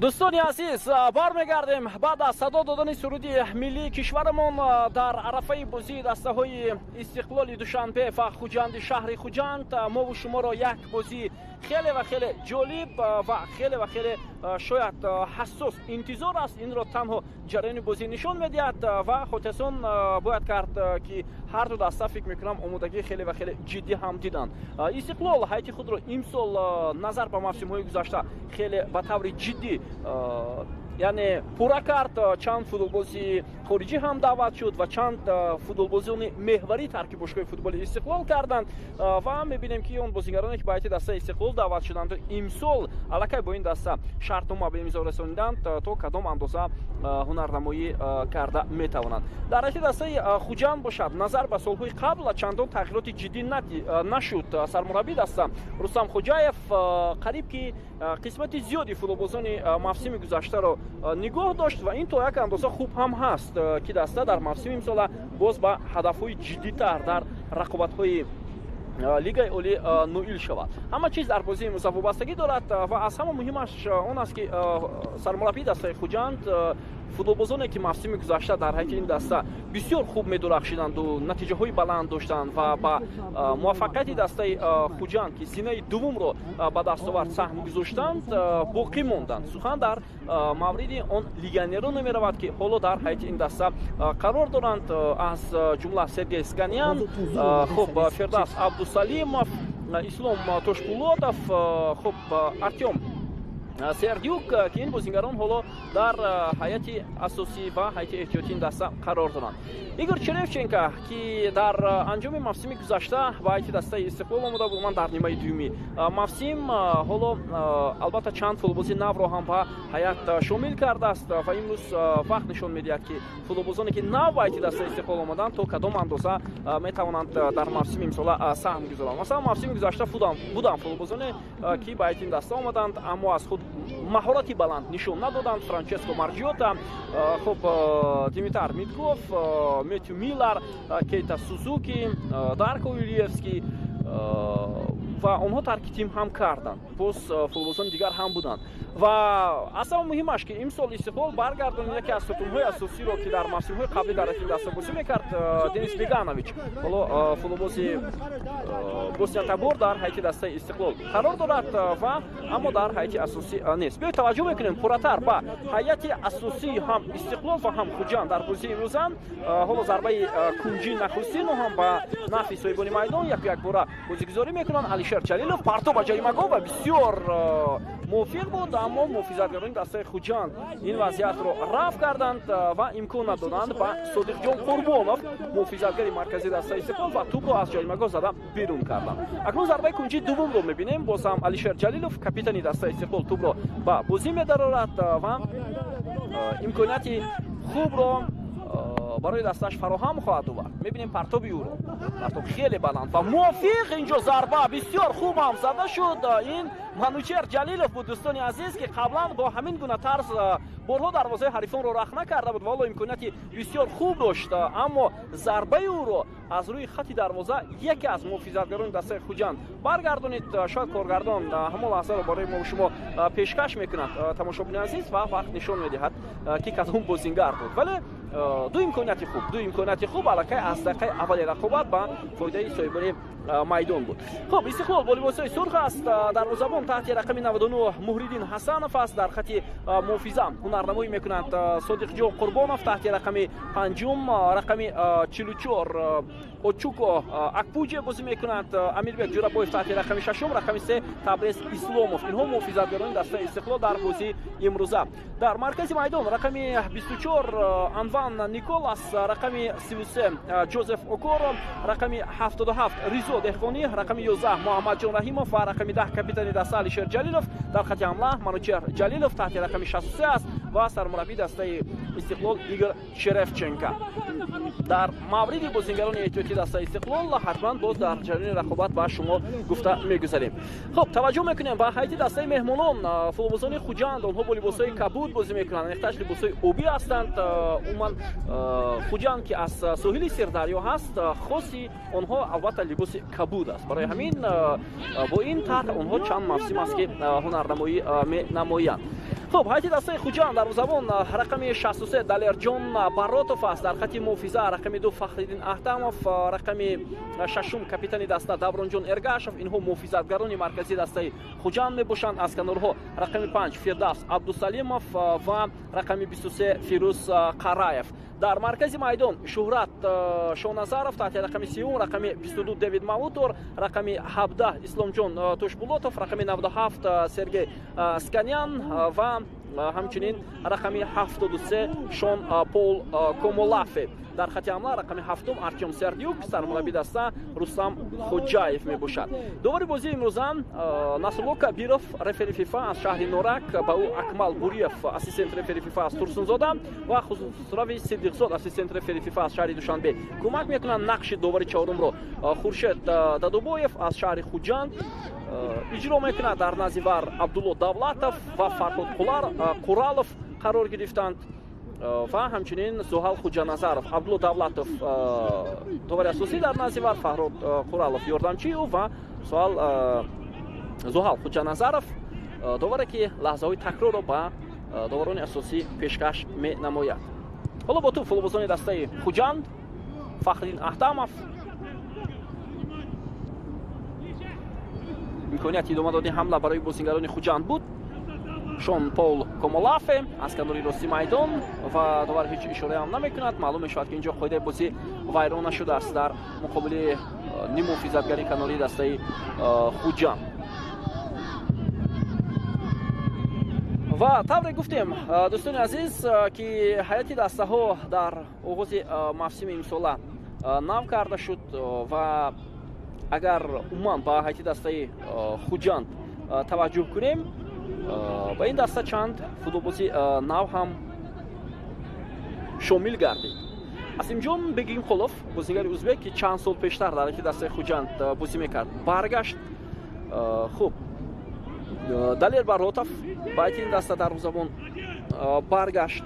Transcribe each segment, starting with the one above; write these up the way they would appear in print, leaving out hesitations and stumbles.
Дӯстони азиз, бармегардем баъд аз садо додани суруди миллии кишварамон дар арафаи бозии дастаҳои Истиқлоли Душанбе ва Хуҷанди шаҳри Хуҷанд. Мову шуморо як бозии хеле ва хеле ҷолиб ва хеле ва хеле шояд ҳассос интизор аст. Инро танҳо ҷараёни бозӣ нишон медиҳад ва хотиррасон бояд кард, ки ҳарду даста, фикр мекунам, омодагии хеле ва хеле ҷиддӣ ҳам диданд. Истиқлол ҳайати худро имсол назар ба мавсимҳои гузашта хеле ба таври ҷиддӣ, яъне пурра кард. Чанд футболбози хориҷӣ ҳам даъват шуд ва чанд футболбозони меҳварӣ тарки бошгоҳи футболи Истиқлол карданд ва мебинем, ки он бозигароне, ки ба ҳайати дастаи Истиқлол даъват шуданд, имсол аллакай бо ин даста шартнома ба имзо расониданд, то кадом андоза ҳунарнамоӣ карда метавонанд. Дар ҳайати дастаи Хуҷанд бошад, назар ба солҳои қабл чандон тағйироти ҷиддӣ нашуд. Сармураббии даста Рустам Хоҷаев қариб ки қисмати зиёди футболбозони мавсими гузаштаро нигоҳ дошт ва ин то як андоза хуб ҳам ҳаст, ки даста дар мавсими имсола боз ба ҳадафҳои ҷиддитар дар рақобатҳои Лигаи Олӣ ноил шавад. Ҳама чиз дар бозии имрӯза вобастагӣ дорад ва аз ҳама муҳимаш он аст, ки сармураббии дастаи Хуҷанд футболбозоне, ки мавсими гузашта дар ҳайати ин даста бисёр хуб медурахшиданду натиҷаҳои баланд доштанд ва ба муваффақияти дастаи Хуҷанд, ки зинаи дуввумро ба даст овард, саҳм гузоштанд, боқӣ монданд. Сухан дар мавриди он легионероне меравад, ки ҳоло дар ҳайати ин даста қарор доранд, аз ҷумла Сергей Сканян, хуб, Фирдавс Абдусалимов, Ислом Тошпулотов, хуб, Артём Сердюк, ки ин бозингарон ҳоло дар ҳайати асосӣ ва ҳайати эҳтиётии ин даста қарор доранд. Игор Черевченко, ки дар анҷоми мавсими гузашта ба ҳайати дастаи Истиқлол омода буд, ман дар нимаи дуюми мавсим, ҳоло албатта чанд футболбози навро ҳам ба ҳайат шомил кардааст ва имрӯз вақт нишон медиҳад, ки футболбозоне, ки нав ба ҳайати дастаи Истиқлол омаданд, то кадом андоза метавонанд дар мавсими имсола саҳм гузоранд. Масалан, мавсими гузашта буданд футболбозоне, ки ба ҳайати ин даста омаданд, аммо аз худ маҳорати баланд нишон надоданд: Франческо Марҷиота, хуб, Димитар Митков, Метью Миллар, Кейта Сузуки, Дарко Илиевский ва онҳо тарки тим ҳам карданд. Боз футболбозони дигар ҳам буданд ва аз ҳама муҳимаш, ки имсол Истиқлол баргардонид яке аз сутунҳои асосиро, ки дар мавсимҳои қаблӣ дар ин даста бозӣ мекард, Денис Беганович. Ҳоло футболбози босниятабор дар ҳайати дастаи Истиқлол қарор дорад ва аммо дар ҳайати асосӣ нест. Биёед, таваҷҷӯҳ мекунем пурратар ба ҳайати асосии ҳам Истиқлол ва ҳам Хуҷанд дар бозии имрӯза. Ҳоло зарбаи кунҷи нахустину ҳам ба нафъи соҳибони майдон, яку якбора бозигузорӣ мекунанд. Алишер Ҷалилов, партоб ба ҷаримагоҳ ва бисёр мувофиқ буд, аммо муҳофизатгарони дастаи Хуҷанд ин вазъиятро рафъ карданд ва имкон надоданд ба Содиқҷон Қурбонов, муҳофизатгари марказии дастаи Истиқлол, ва тӯбро аз ҷаримагоҳ зада берун карданд. Акнун зарбаи кунҷии дуввумро мебинем. Боз ҳам Алишер Ҷалилов, капитани дастаи Истиқлол, тӯбро ба бозӣ медарорад ва имконияти хубро барои дастааш фароҳам хоҳад овард. Мебинем партоби ӯро. Партоб хеле баланд ва мувофиқ. Инҷо зарба бисёр хуб ҳам зада шуд. Ин Манучер Ҷалилов буд, дӯстони азиз, ки қаблан бо ҳамин гуна тарз борҳо дарвозаи ҳарифонро рахна карда буд ва ҳоло имконияти бисёр хуб дошт, аммо зарбаи ӯро аз рӯи хати дарвоза яке аз муҳофизатгарони дастаи Хуҷанд баргардонид. Шояд коргардон ҳамон лаҳзаро барои мо шумо пешкаш мекунад, тамошобини азиз, ва вақт нишон медиҳад, ки кадом бозингар буд. Вале ду имконияти хуб, ду имконияти хуб аллакай аз дақиқаи аввали рақобат ба фоидаи соҳибони майдон буд. Хуб, Истиқлол бо либосҳои сурх аст. Дарвозабон таҳти рақами 99 Муҳриддин Ҳасанов аст. Дар хати муҳофиза ҳунарнамоӣ мекунанд Содиқҷон Қурбонов таҳти рақами панҷум, рақами 44 Очуко Акпуҷе бозӣ мекунанд, Амирбек Ҷурабоев таҳти рақами шашум, рақами се Табрез Исломов. Инҳо муҳофизатгарони дастаи Истиқлол дар бозии имрӯза. Дар маркази майдон рақами 24 Анван Николас, рақами 33 Ҷозеф Окоро, рақами 77 Ризо Деҳқонӣ, рақами 11 Муҳаммадҷон Раҳимов ва рақами 10 капитани даста Алишер Ҷалилов. Дар хати ҳамла Манучер Ҷалилов таҳти рақами 63 аст ва сармураббии дастаи Истиқлол Игор Черевченко. Дар мавриди бозингарони эҳтиётии дастаи Истиқлол ҳатман боз дар ҷараёни рақобат ба шумо гуфта мегузарем. Хуб, таваҷҷӯҳ мекунем ба ҳайати дастаи меҳмонон. Футболбозони Хуҷанд, онҳо бо либосҳои кабуд бозӣ мекунанд, аниқтараш либосҳои обӣ ҳастанд. Умуман, Хуҷанд, ки аз соҳили Сирдарё ҳаст, хоси онҳо албатта либоси кабуд аст. Барои ҳамин бо ин тарҳ онҳо чанд мавсим аст, ки ҳунарнамоӣ менамоянд. Хуб, ҳайати дастаи Хуҷанд дарвозабон рақами 63 Далерҷон Баротов аст. Дар хати муҳофиза рақами 2 Фахриддин Аҳтамов, рақами 6 капитани даста Давронҷон Эргашев. Инҳо муҳофизатгарони марказии дастаи Хуҷанд мебошанд. Аз канорҳо рақами 5 Фирдавс Абдусалимов ва рақами 23 Фирӯз Қараев. Дар маркази майдон Шуҳрат Шоназаров таҳти рақами 30, рақами 22 Дэвид Маутор, рақами 17 Исломҷон Тошбулотов, рақами 97 Сергей Сканян ва ҳамчунин рақами 73 Шон Пол Комолафе. Дар хати ҳамла рақами 7 Артём Сердюк, сармурабби даста Рустам Хоҷаев мебошад. Довари бозии имрӯза Насрулло Кабиров, рефери ФИФА аз шаҳри Норак, ба ӯ Акмал Буриев, ассистент рефери ФИФА аз Турсунзода ва Хусрави Сидиқзод, ассистент рефери ФИФА аз шаҳри Душанбе кӯмак мекунанд. Нақши довари чорумро Хуршед Дадубоев аз шаҳри Хуҷанд иҷро мекунад. Дар назди вар Абдулло Давлатов ва Фарҳод Қуралов қарор гирифтанд ва ҳамчунин Зуҳал Хуҷаназаров. Абдулло Давлатов довари асосӣ дар назди вар, Фарҳод Қуралов ёрдамчии ӯ ва Зуҳал Хуҷаназаров доваре ки лаҳзаҳои такрорро ба доварони асосӣ пешкаш менамояд. Ҳоло бо тӯб футболбозони дастаи Хуҷанд Фахриддин Аҳтамов. Имконияти идома додани ҳамла барои бозингарони Хуҷанд буд. Шон Пол Комолафе аз канори рости майдон ва довар ҳеҷ ишораам намекунад. Маълум мешавад, ки инҷо қоидаи бозӣ вайрон нашудааст дар муқобили ниммуҳофизатгари канории дастаи Хуҷанд. Ва тавре гуфтем, дӯстони азиз, ки ҳайати дастаҳо дар оғози мавсими имсола нав карда шуд ва агар умуман ба ҳайати дастаи Хуҷанд таваҷҷӯҳ кунем, ба ин даста чанд футболбози нав ҳам шомил гардид. Асимҷон Бегимқулов, бозигари узбек, ки чанд сол пештар дар ҳайати дастаи Хуҷанд бозӣ мекард, баргашт. Хуб, Далер Баротов ба ҳайати ин даста дарвозабон баргашт.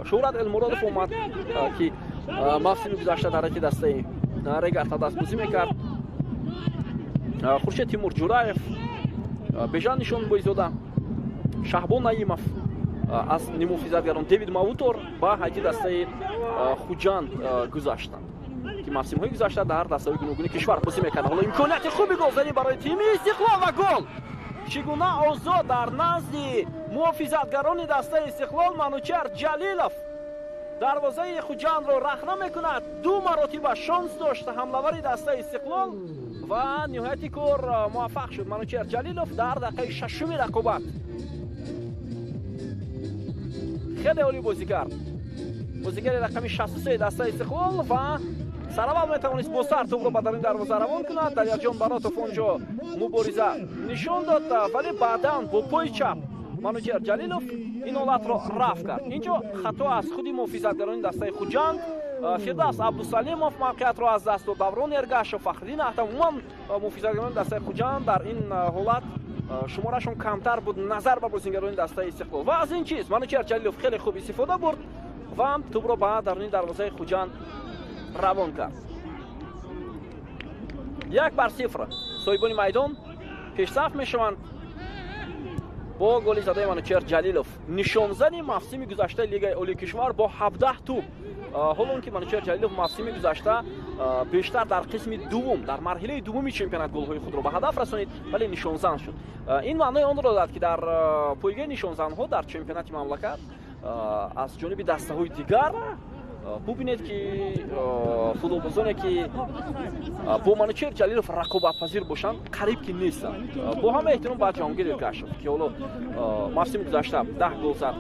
Шуҳрат Элмуродов омад, ки мавсими гузашта дар ҳайати дастаи Регар Тадас бозӣ мекард. Хуршед Тимур Ҷураев, Бежан Нишонбойзода, Шаҳбон Наимов аз ниммуҳофизатгарон Дэвид Мавутор ба ҳайати дастаи Хуҷанд гузаштанд, ки мавсимҳои гузашта дар дастаҳои гуногуни кишвар бозӣ мекарданд. Ҳоло имконияти хуби голзанӣ барои тими Истиқлол ва гол! Чӣ гуна озод дар назди муҳофизатгарони дастаи Истиқлол Манучар Ҷалилов дарвозаи Хуҷандро рахна мекунад. Ду маротиба шонс дошт ҳамлавари дастаи Истиқлол ва ниҳояти кор муваффақ шуд Манучар Ҷалилов дар дақиқаи шашуми рақобат. Хеле олӣ бозӣ кард бозигари рақами 63 дастаи Истиқлол ва сараввал метавонист бо сар тӯбро ба даруни дарвоза равон кунад. Далерҷон Баротов онҷо мубориза нишон дод, вале баъдан бо пои чап Манучар Ҷалилов ин ҳолатро рафт кард. Инҷо хато аз худи муҳофизатгарони дастаи Хуҷанд. Фирдавс Абдусалимов мавқеиятро аз даст дод, Даврон Эргашев, Фахриддин Аҳтам. Умуман муҳофизатгарони дастаи Хуҷанд дар ин ҳолат шуморашон камтар буд назар ба бозингарони дастаи Истиқлол ва аз ин чиз Манучар Ҷалилов хеле хуб истифода бурд ва тӯбро ба даруни дарвозаи Хуҷанд равон кард. 1-0 соҳибони майдон пешсаф мешаванд бо голи задаи Манучар Ҷалилов, нишонзани мавсими гузаштаи Лигаи Олии кишвар бо 17 тӯб. Ҳоло он ки Манучар Ҷалилов мавсими гузашта бештар дар қисми дуввум, дар марҳилаи дуввуми чемпионат голҳои худро ба ҳадаф расонид, вале нишонзан шуд. Ин маънои онро дорад, ки дар пойгаи нишонзанҳо дар чемпионати мамлакат аз ҷониби дастаҳои дигар бубинед, ки футболбозоне ки бо Манучар Ҷалилов рақобатпазир бошанд, қариб ки нестанд. Бо ҳама эҳтиром ба Ҷаҳонгир Эргашев, ки ҳоло мавсими гузашта 10 гол зад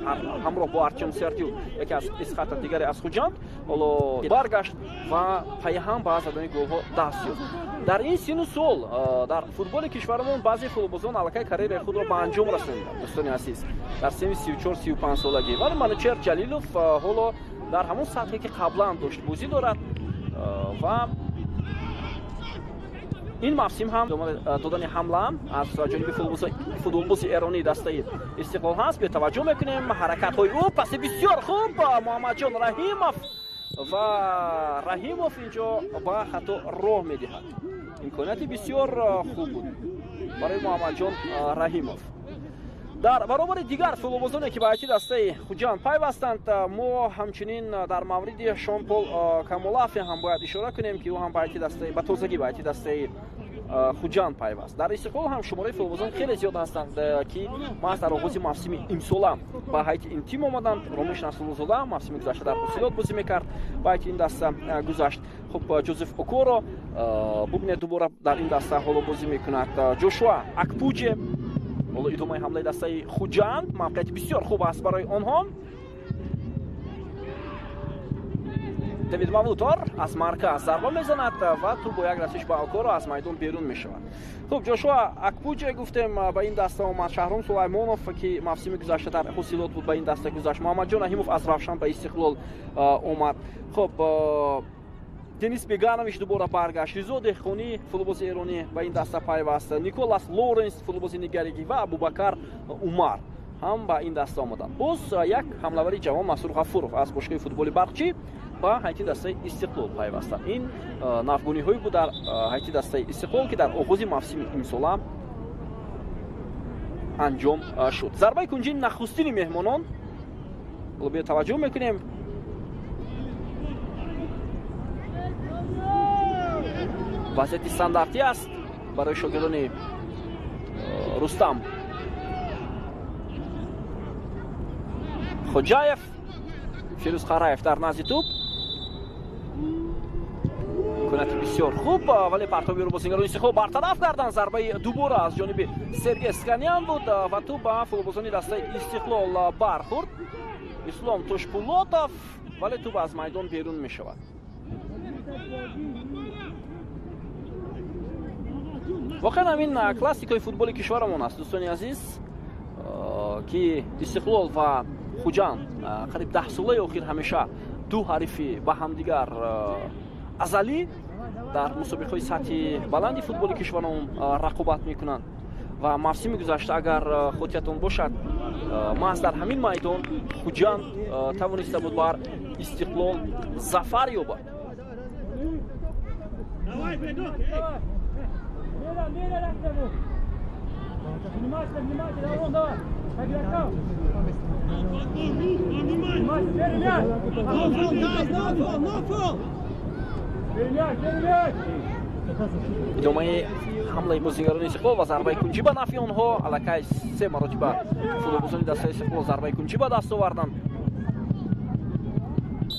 ҳамроҳ бо Артём Сердюк, яке аз исхата дигаре аз Хуҷанд, ҳоло баргашт ва пайҳам ба задани голҳо даст ёфт. Дар ин сину сол дар футболи кишварамон баъзе футболбозон аллакай карьераи худро ба анҷом расониданд, дӯстони азиз, дар синни 34-35 солагӣ. Вале Манучар Ҷалилов ҳоло дар ҳамон сатҳе ки қаблан дошт бозӣ дорад ва ин мавсим ҳам додани ҳамла аз ҷониби футболбози эронии дастаи Истиқлол ҳаст. Бетаваҷҷӯҳ мекунем ҳаракатҳои ӯ, паси бисёр хуб Муҳаммадҷон Раҳимов ва Раҳимов инҷо ба хато роҳ медиҳад. Имконияти бисёр хуб буд барои Муҳаммадҷон Раҳимов. Дар баробари дигар футболбозоне ки ба ҳайати дастаи Хуҷанд пайвастанд, мо ҳамчунин дар мавриди Шон Пол Камолафе ҳам бояд ишора кунем, ки ӯ ҳам ба ҳайати дастаи ба тозагӣ ба ҳайати дастаи Хуҷанд пайваст. Дар Истиқлол ҳам шумораи футболбозон хеле зиёд ҳастанд, ки маҳз дар оғози мавсими имсола ба ҳайати ин тим омаданд. Ромиш Насруллозода мавсими гузашта дар Ҳосилот бозӣ мекард, ба ҳайати ин даста гузашт. Хуб, Ҷозеф Окоро бубинед, дубора дар ин даста ҳоло бозӣ мекунад. Ҷошуа Акпуҷе. Ҳоло идомаи ҳамлаи дастаи Хуҷанд, мавқеияти бисёр хуб аст барои онҳо. Давид Мавлутор аз марказ зарба мезанад ва тӯб бо як расиш ба Окоро аз майдон берун мешавад. Хуб, Ҷошуа Акпуҷе гуфтем ба ин даста омад. Шаҳром Сулаймонов, ки мавсими гузашта дар Ҳосилот буд, ба ин даста гузашт. Муҳаммадҷон Раҳимов аз Равшан ба Истиқлол омад. Хуб, Денис Беганович дубора баргашт. Ризо Деҳқонӣ, футболбози эронӣ, ба ин даста пайваст. Николас Лоренс, футболбози нигаригӣ, ва Абубакар Умар ҳам ба ин даста омаданд. Боз як ҳамлавари ҷавон Масрур Ғафуров аз бошгоҳи футболи Барқчӣ ба ҳайати дастаи Истиқлол пайвастанд. Ин навгониҳое буд дар ҳайати дастаи Истиқлол, ки дар оғози мавсими имсола анҷом шуд. Зарбаи кунҷии нахустини меҳмонон. Ҳоло биё таваҷҷӯҳ мекунем. Вазъияти стандартӣ аст барои шогирдони Рустам Хоҷаев. Фирӯз Қараев дар назди тӯб. Имконияти бисёр хуб, вале партобиро бозингарони Истиқлол бартараф карданд. Зарбаи дубора аз ҷониби Сергей Сканян буд ва тӯб ба футболбозони дастаи Истиқлол бархӯрд. Ислом Тошпулотов, вале тӯб аз майдон берун мешавад. Воқеан ҳамин классикаи футболи кишварамон аст, дӯстони азиз, ки Истиқлол ва Хуҷанд қариб 10 солаи охир ҳамеша ду ҳарифи ба ҳамдигар азалӣ дар мусобиқаҳои сатҳи баланди футболи кишварамон рақобат мекунанд. Ва мавсими гузашта, агар хотиратон бошад, маҳз дар ҳамин майдон Хуҷанд тавониста буд бар Истиқлол зафар ёбад. Идомаи ҳамлаи бозингарони Истиқлол ва зарбаи кунҷӣ ба нафъи онҳо. Аллакай се маротиба футболбозони дастаи Истиқлол зарбаи кунҷӣ ба даст оварданд.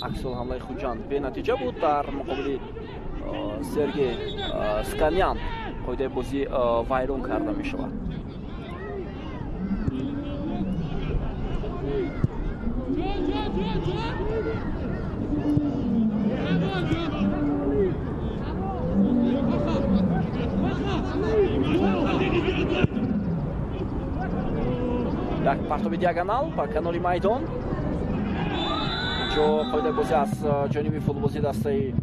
Аксул ҳамлаи Хуҷанд бенатиҷа буд дар муқобили Сергей Сканян. Қоидаи бозӣ вайрон карда мешавад. Як партоби диагонал ба канори майдон. Инҷо қоидаи бозӣ аз ҷониби футболбози дастаи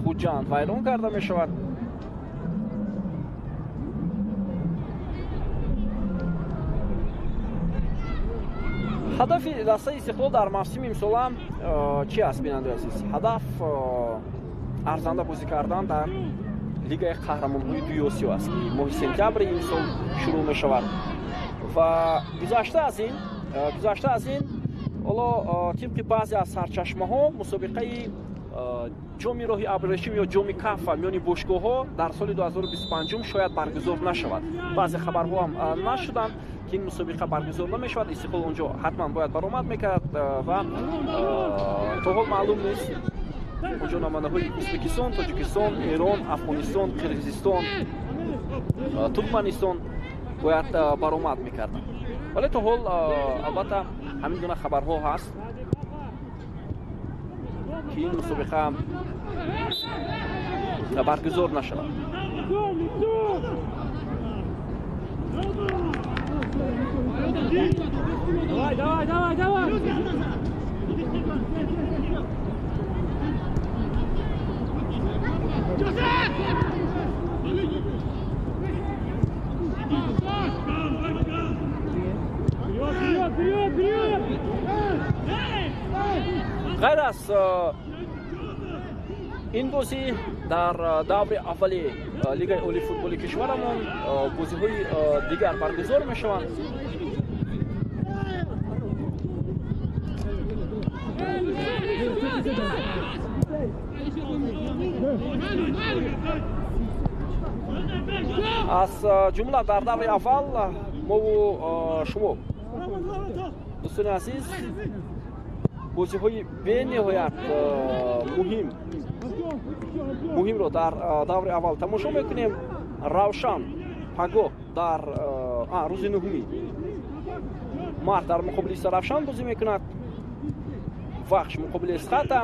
Хуҷанд вайрон карда мешавад. Ҳадафи дастаи Истиқлол дар мавсими имсола чи аст, бинандаи азиз? Ҳадаф арзанда бозӣ кардан дар лигаи қаҳрамонҳои дуи Осиё аст, ки моҳи сентябри имсол шурӯъ мешавад. Ва гузашта аз ин ҳоло тибқи баъзе аз сарчашмаҳо мусобиқаи ҷоми роҳи абрешим ё ҷоми кафа миёни бошгоҳҳо дар соли 2025 шояд баргузор нашавад. Баъзе хабарҳо ҳам нашуданд, ки ин мусобиқа баргузор намешавад. Истиқлол онҷо ҳатман бояд баромад мекард ва то ҳол маълум нест. Онҷо намояндаҳои Ӯзбекистон, Тоҷикистон, Эрон, Афғонистон, Қирғизистон, Туркманистон бояд баромад мекарданд. Вале то ҳол албатта ҳамин гуна хабарҳо ҳаст, ки ин мусобиқа баргузор нашавад. Давай, давай, давай, давай! Ғайр аз ин бозӣ дар даври аввали лигаи олии футболи кишварамон бозиҳои дигар баргузор мешаванд. Аз ҷумла дар даври аввал мову шумо, дӯстони азиз, бозиҳои бениҳоят муҳимро дар даври аввал тамошо мекунем. Равшан пагоҳ дар рӯзи 9 март дар муқобили Равшан бозӣ мекунад, Вахш муқобили Эсхата,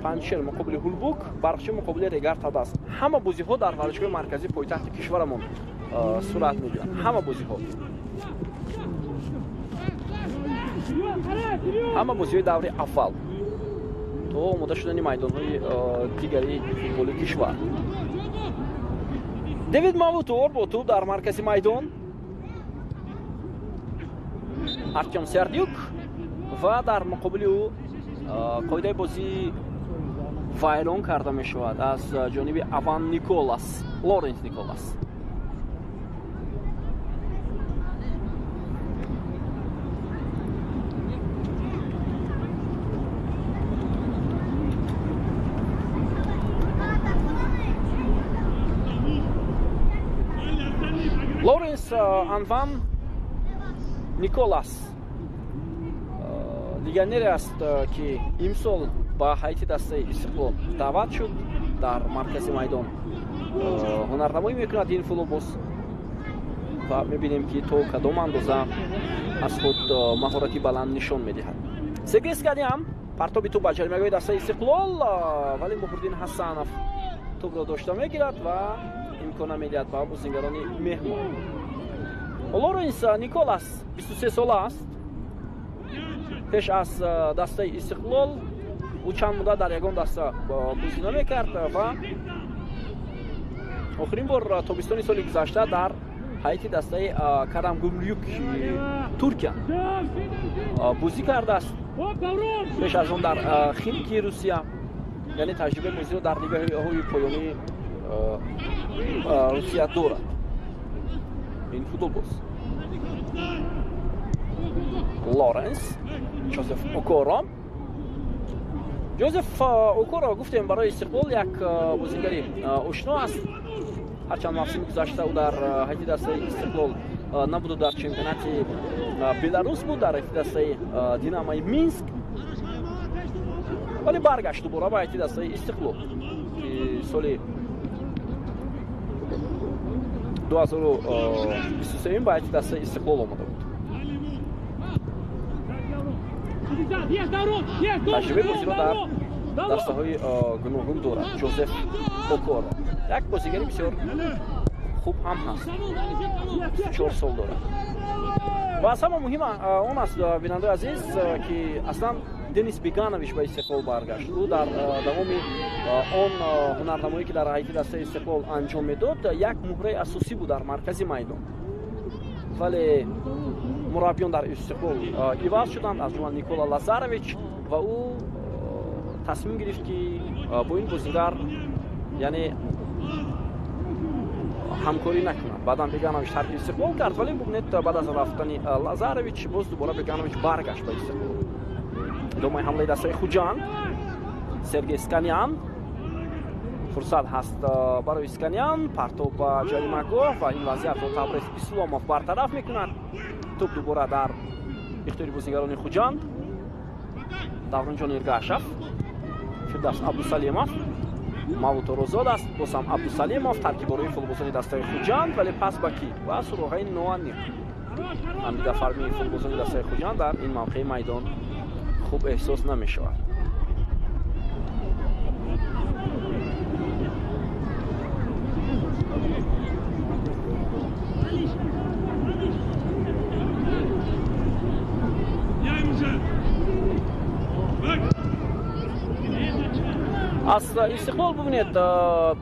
Панҷшер муқобили Ҳулбук, Барқчӣ муқобили Регар Тадас. Ҳама бозиҳо дар варзишгоҳи марказии пойтахти кишварамон сурат мегиранд. Ҳама бозиҳои даври аввал то омода шудани майдонҳои дигари футболи кишвар. Дэвид Мавутор бо тӯб дар маркази майдон, Артём Сердюк ва дар муқобили ӯ қоидаи бозӣ вайрон карда мешавад аз ҷониби Аван Николас, Лоренс Николас. Лоренс Анван Николас легионере аст, ки имсол ба ҳайати дастаи Истиқлол даъват шуд. Дар маркази майдон ҳунарнамоӣ мекунад ин футболбоз ва мебинем, ки то кадом андоза аз худ маҳорати баланд нишон медиҳад. Сергей Сканян партоби тӯб ба ҷаримагоҳи дастаи Истиқлол, вале Муҳриддин Ҳасанов тӯбро дошта мегирад ва имкон намедиҳад ба бозигарони меҳмон. Лоренс Николас 23 сола аст. Пеш аз дастаи Истиқлол ӯ чанд муддат дар ягон даста бозӣ намекард ва охирин бор тобистони соли гузашта дар ҳайати дастаи Карамгумрюк Туркия бозӣ кардааст. Пеш аз он дар Химки Русия, яъне таҷрибаи бозиро дар лигаҳои поёнии Русия дорад ин футболбоз. Лоренс Ҷозеф Окоро. Ҷозеф Окоро гуфтем барои Истиқлол як бозигари ошно аст. Ҳарчанд мавсими гузашта ӯ дар ҳайати дастаи Истиқлол набуду дар чемпионати Беларус буд, дар ҳайати дастаи Динамои Минск, вале баргашт дубора ба ҳайати дастаи Истиқлол, ки соли 2023 ба ҳайати дастаи Истиқлол омада буд. Таҷрибаи бозиро дар дастаҳои гуногун дорад Ҷозеф Окоро. Як бозигари бисёр хуб ҳам ҳаст, 24 сол дорад. Ва аз ҳама муҳим он аст, бинандаи азиз, ки аслан Денис Беганович ба Истиқлол баргашт. Ӯ дар давоми он ҳунарнамоӣ, ки дар ҳайати дастаи Истиқлол анҷом медод, як муҳраи асосӣ буд дар маркази майдон. Вале мураббиён дар Истиқлол иваз шуданд, аз ҷумла Никола Лазарович, ва ӯ тасмим гирифт, ки бо ин бозигар яъне ҳамкорӣ накунад. Баъдан Беганович тарки Истиқлол кард, вале бубинед, баъд аз рафтани Лазарович боз дубора Беганович баргашт ба Истиқлол. Идомаи ҳамлаи дастаи Хуҷанд, Сергей Сканян. Фурсат ҳаст барои Сканян, партоб ба ҷаримагоҳ ва ин вазъиятро Табрез Исломов бартараф мекунад. Тӯб дубора дар ихтиёри бозигарони Хуҷанд. Давронҷон Иргашев, Фирдавс Абдусалимов, Мавутор озод аст, боз ҳам Абдусалимов, таркиборои футболбозони дастаи Хуҷанд, вале пас ба кӣ? Ва суроғаи Ноаниқ. Ҳамдида фармии футболбозони дастаи Хуҷанд дар ин мавқеи майдон хуб эҳсос намешавад. Аз Истиқлол бубинед,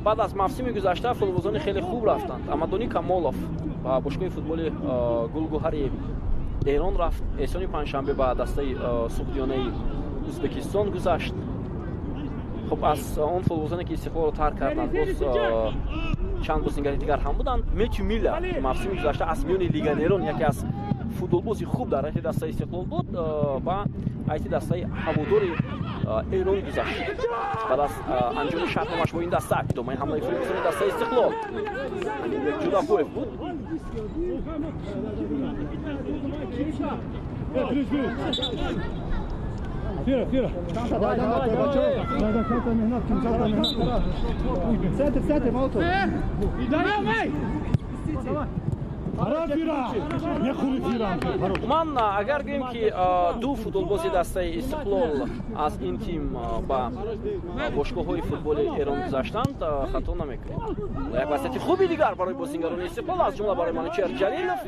баъд аз мавсими гузашта футболбозони хеле хуб рафтанд. Амадони Камолов ба бошгоҳи футболи Гулгуҳари Эрон рафт. Эҳсони Панҷшанбе ба дастаи Суғдиёнаи Ӯзбекистон гузашт. Хуб, аз он футболбозоне, ки Истиқлолро тарк карданд, боз чанд бозигари дигар ҳам буданд. Метью Миллер мавсими гузашта аз миёни легионерон яке аз футболбози хуб дар ҳайати дастаи Истиқлол буд, ба ҳайати дастаи ҳаводори Эрон гузашт. Баъд аз анҷоми шартномаш бо ин даста, идомаи ҳамлаи фиреббозони дастаи Истиқлол. Амирбек Ҷудабоев буд. Ман агар гӯем, ки ду футболбози дастаи Истиқлол аз ин тим ба бошгоҳҳои футболи Эрон гузаштанд, хато намекунем. Як васияти хуби дигар барои бозингарони Истиқлол, аз ҷумла барои Манучер Ҷалилов,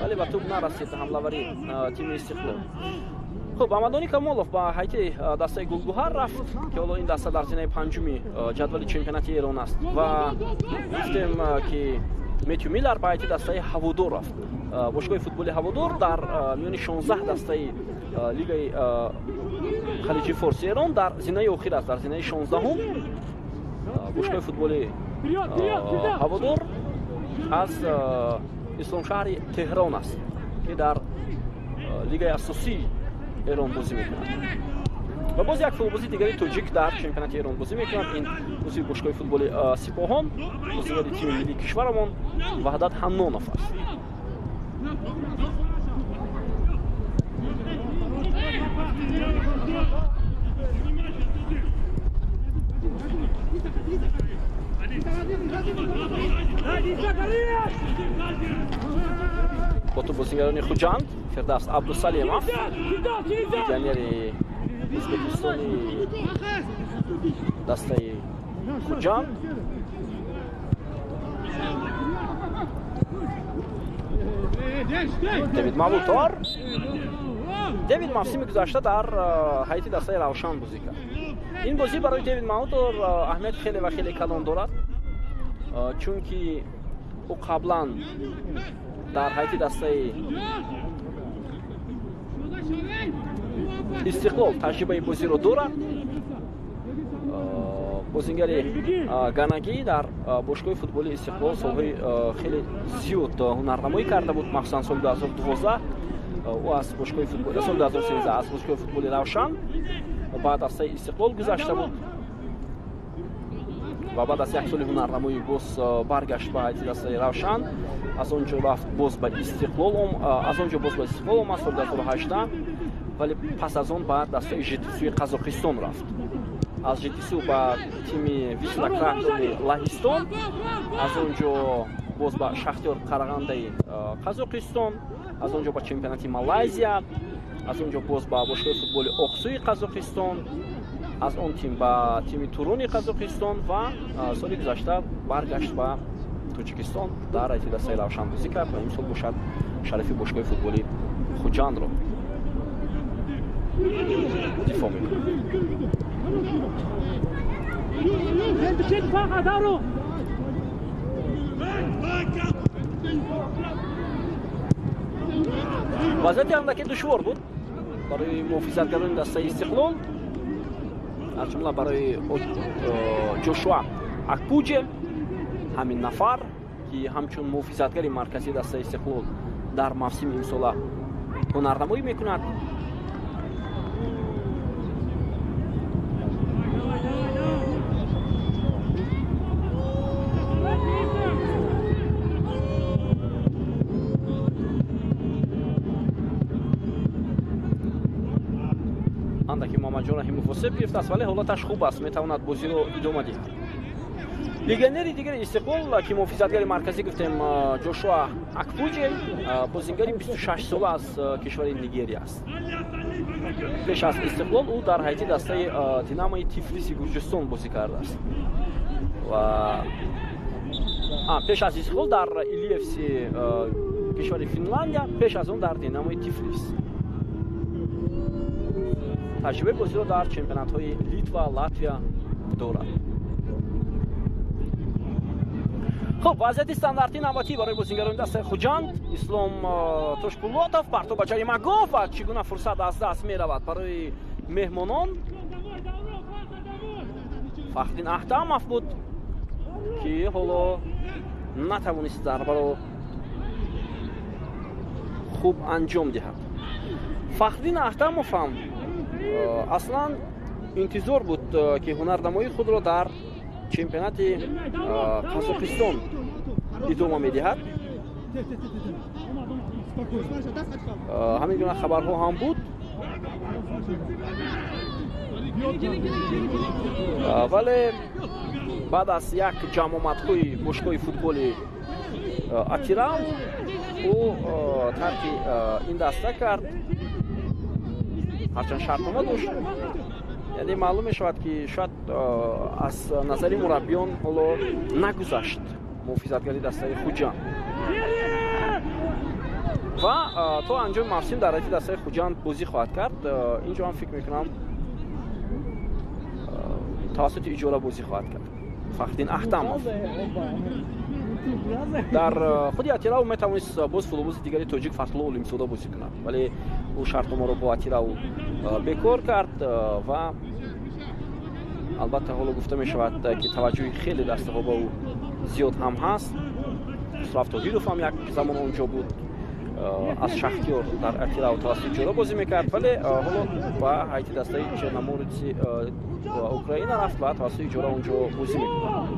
вале ба тӯб нарасид ҳамлавари тими Истиқлол. Хуб, Амадони Камолов ба ҳайати дастаи Гулгуҳар рафт, ки ҳоло ин даста дар зинаи панҷуми ҷадвали чемпионати Эрон аст. Ва гуфтем, ки Метью Миллар ба ҳайати дастаи Ҳаводор рафт. Бошгоҳи футболи Ҳаводор дар миёни 16 дастаи лигаи Халиҷи Форси Эрон дар зинаи охир аст, дар зинаи 16-ум. Бошгоҳи футболи Ҳаводор аз Исломшаҳри Теҳрон аст, ки дар лигаи асосии Эрон бозӣ мекунад. Ва боз як футболбози дигари тоҷик дар чемпионати Эрон бозӣ мекунад. Ин бозии бошгоҳи футболи Сипоҳон, бозигари тими миллии кишварамон Ваҳдат Ҳаннонов аст. Бо ту бозигарони Хуҷанд Фирдавс Абдусалимов, легионери Ӯзбекистони дастаи Хуҷанд. Дэвид Мавутор. Дэвид мавсими гузашта дар ҳайати дастаи Равшан бозӣ кард. Ин бозӣ барои Дэвид Мавутор аҳамияти хеле ва хеле калон дорад, чунки ӯ қаблан дар ҳайати дастаи Истиқлол таҷрибаи бозиро дорад. Бозингари ганагӣ дар бошгоҳи футболи Истиқлол солҳои хеле зиёд ҳунарнамоӣ карда буд, махсусан соли 2012 ӯ аз бошгоҳи футболи, соли 2013 аз бошгоҳи футболи Равшан ба дастаи Истиқлол гузашта буд ва баъд аз як соли ҳунарнамоӣ боз баргашт ба ҳайати дастаи Равшан. Аз он ҷо рафт боз ба Истиқлол, аз он ҷо боз ба Истиқлол омад соли 2018, вале пас аз он ба дастаи Жетисуи Қазоқистон рафт. Аз Жетису ба тими Висла Кракови Лаҳистон, аз он ҷо боз ба Шахтёр Қарағандаи Қазоқистон, аз он ҷо ба чемпионати Малайзия, аз он ҷо боз ба бошгоҳи футболи Оқсуи Қазоқистон, аз он тим ба тими Турони Қазоқистон ва соли гузашта баргашт ба Тоҷикистон, дар ҳайати дастаи Равшан бозӣ кард ва имсол бошад шарафи бошгоҳи футболи Хуҷандро дифоъ мекунад. Вазъияти андаке душвор буд барои муҳофизатгарони дастаи Истиқлол, аз ҷумла барои Ҷошуа Акпуҷе, ҳамин нафар, ки ҳамчун муҳофизатгари марказии дастаи Истиқлол дар мавсими имсола ҳунарнамоӣ мекунад. Андаки Муҳаммадҷон Раҳимов осеб гирифтааст, вале ҳолаташ хуб аст, метавонад бозиро идома диҳад. Легионери дигари Истиқлол, ки муҳофизатгари марказӣ гуфтем, Ҷошуа Акпуҷе, бозингари 26 сола аз кишвари Нигерия аст. Пеш аз Истиқлол ӯ дар ҳайати дастаи Динамои Тифлиси Гурҷистон бозӣ кардааст ва пеш аз Истиқлол дар Илиевси кишвари Финландия, пеш аз он дар Динамои Тифлис. Таҷрибаи бозиро дар чемпионатҳои Литва, Латвия дорад. Хуб, вазъияти стандартӣ навбатӣ барои бозингарони дастаи Хуҷанд. Ислом Тошпулотов, партоб ба ҷаримагоҳ ва чӣ гуна фурсат аз даст меравад барои меҳмонон. Фахриддин Аҳтамов буд, ки ҳоло натавонист зарбаро хуб анҷом диҳад. Фахриддин Аҳтамов ҳам аслан Интизор буд, ки ҳунарнамоии худро дар чемпионати Қазоқистон идома медиҳад. Ҳамин гуна хабарҳо ҳам буд, вале баъд аз як ҷамъомадҳои бошгоҳи футболи Атирау ӯ тарки ин даста кард, ҳарчанд шартнома дошт. Яъне маълум мешавад, ки шояд аз назари мураббиён ҳоло нагузашт муҳофизатгари дастаи Хуҷанд ва то анҷоми мавсим дар ҳайати дастаи Хуҷанд бозӣ хоҳад кард. Инҷо ҳам фикр мекунам, тавассути иҷора бозӣ хоҳад кард. Фахриддин Аҳтамов дар худи Атирау метавонист боз футболбози дигари тоҷик Фатҳулло Олимзода бозӣ кунад, вале ӯ шартномаро бо Атирау бекор кард ва албатта ҳоло гуфта мешавад, ки таваҷҷӯҳи хеле дастаҳо ба ӯ зиёд ҳам ҳаст. Хусрав Тоҳиров ҳам як замон онҷо буд, аз Шахтёр дар Атирау тавассути иҷора бозӣ мекард, вале ҳоло ба ҳайати дастаи Черномореци Украина рафт ва тавассути иҷора онҷо бозӣ мекунад.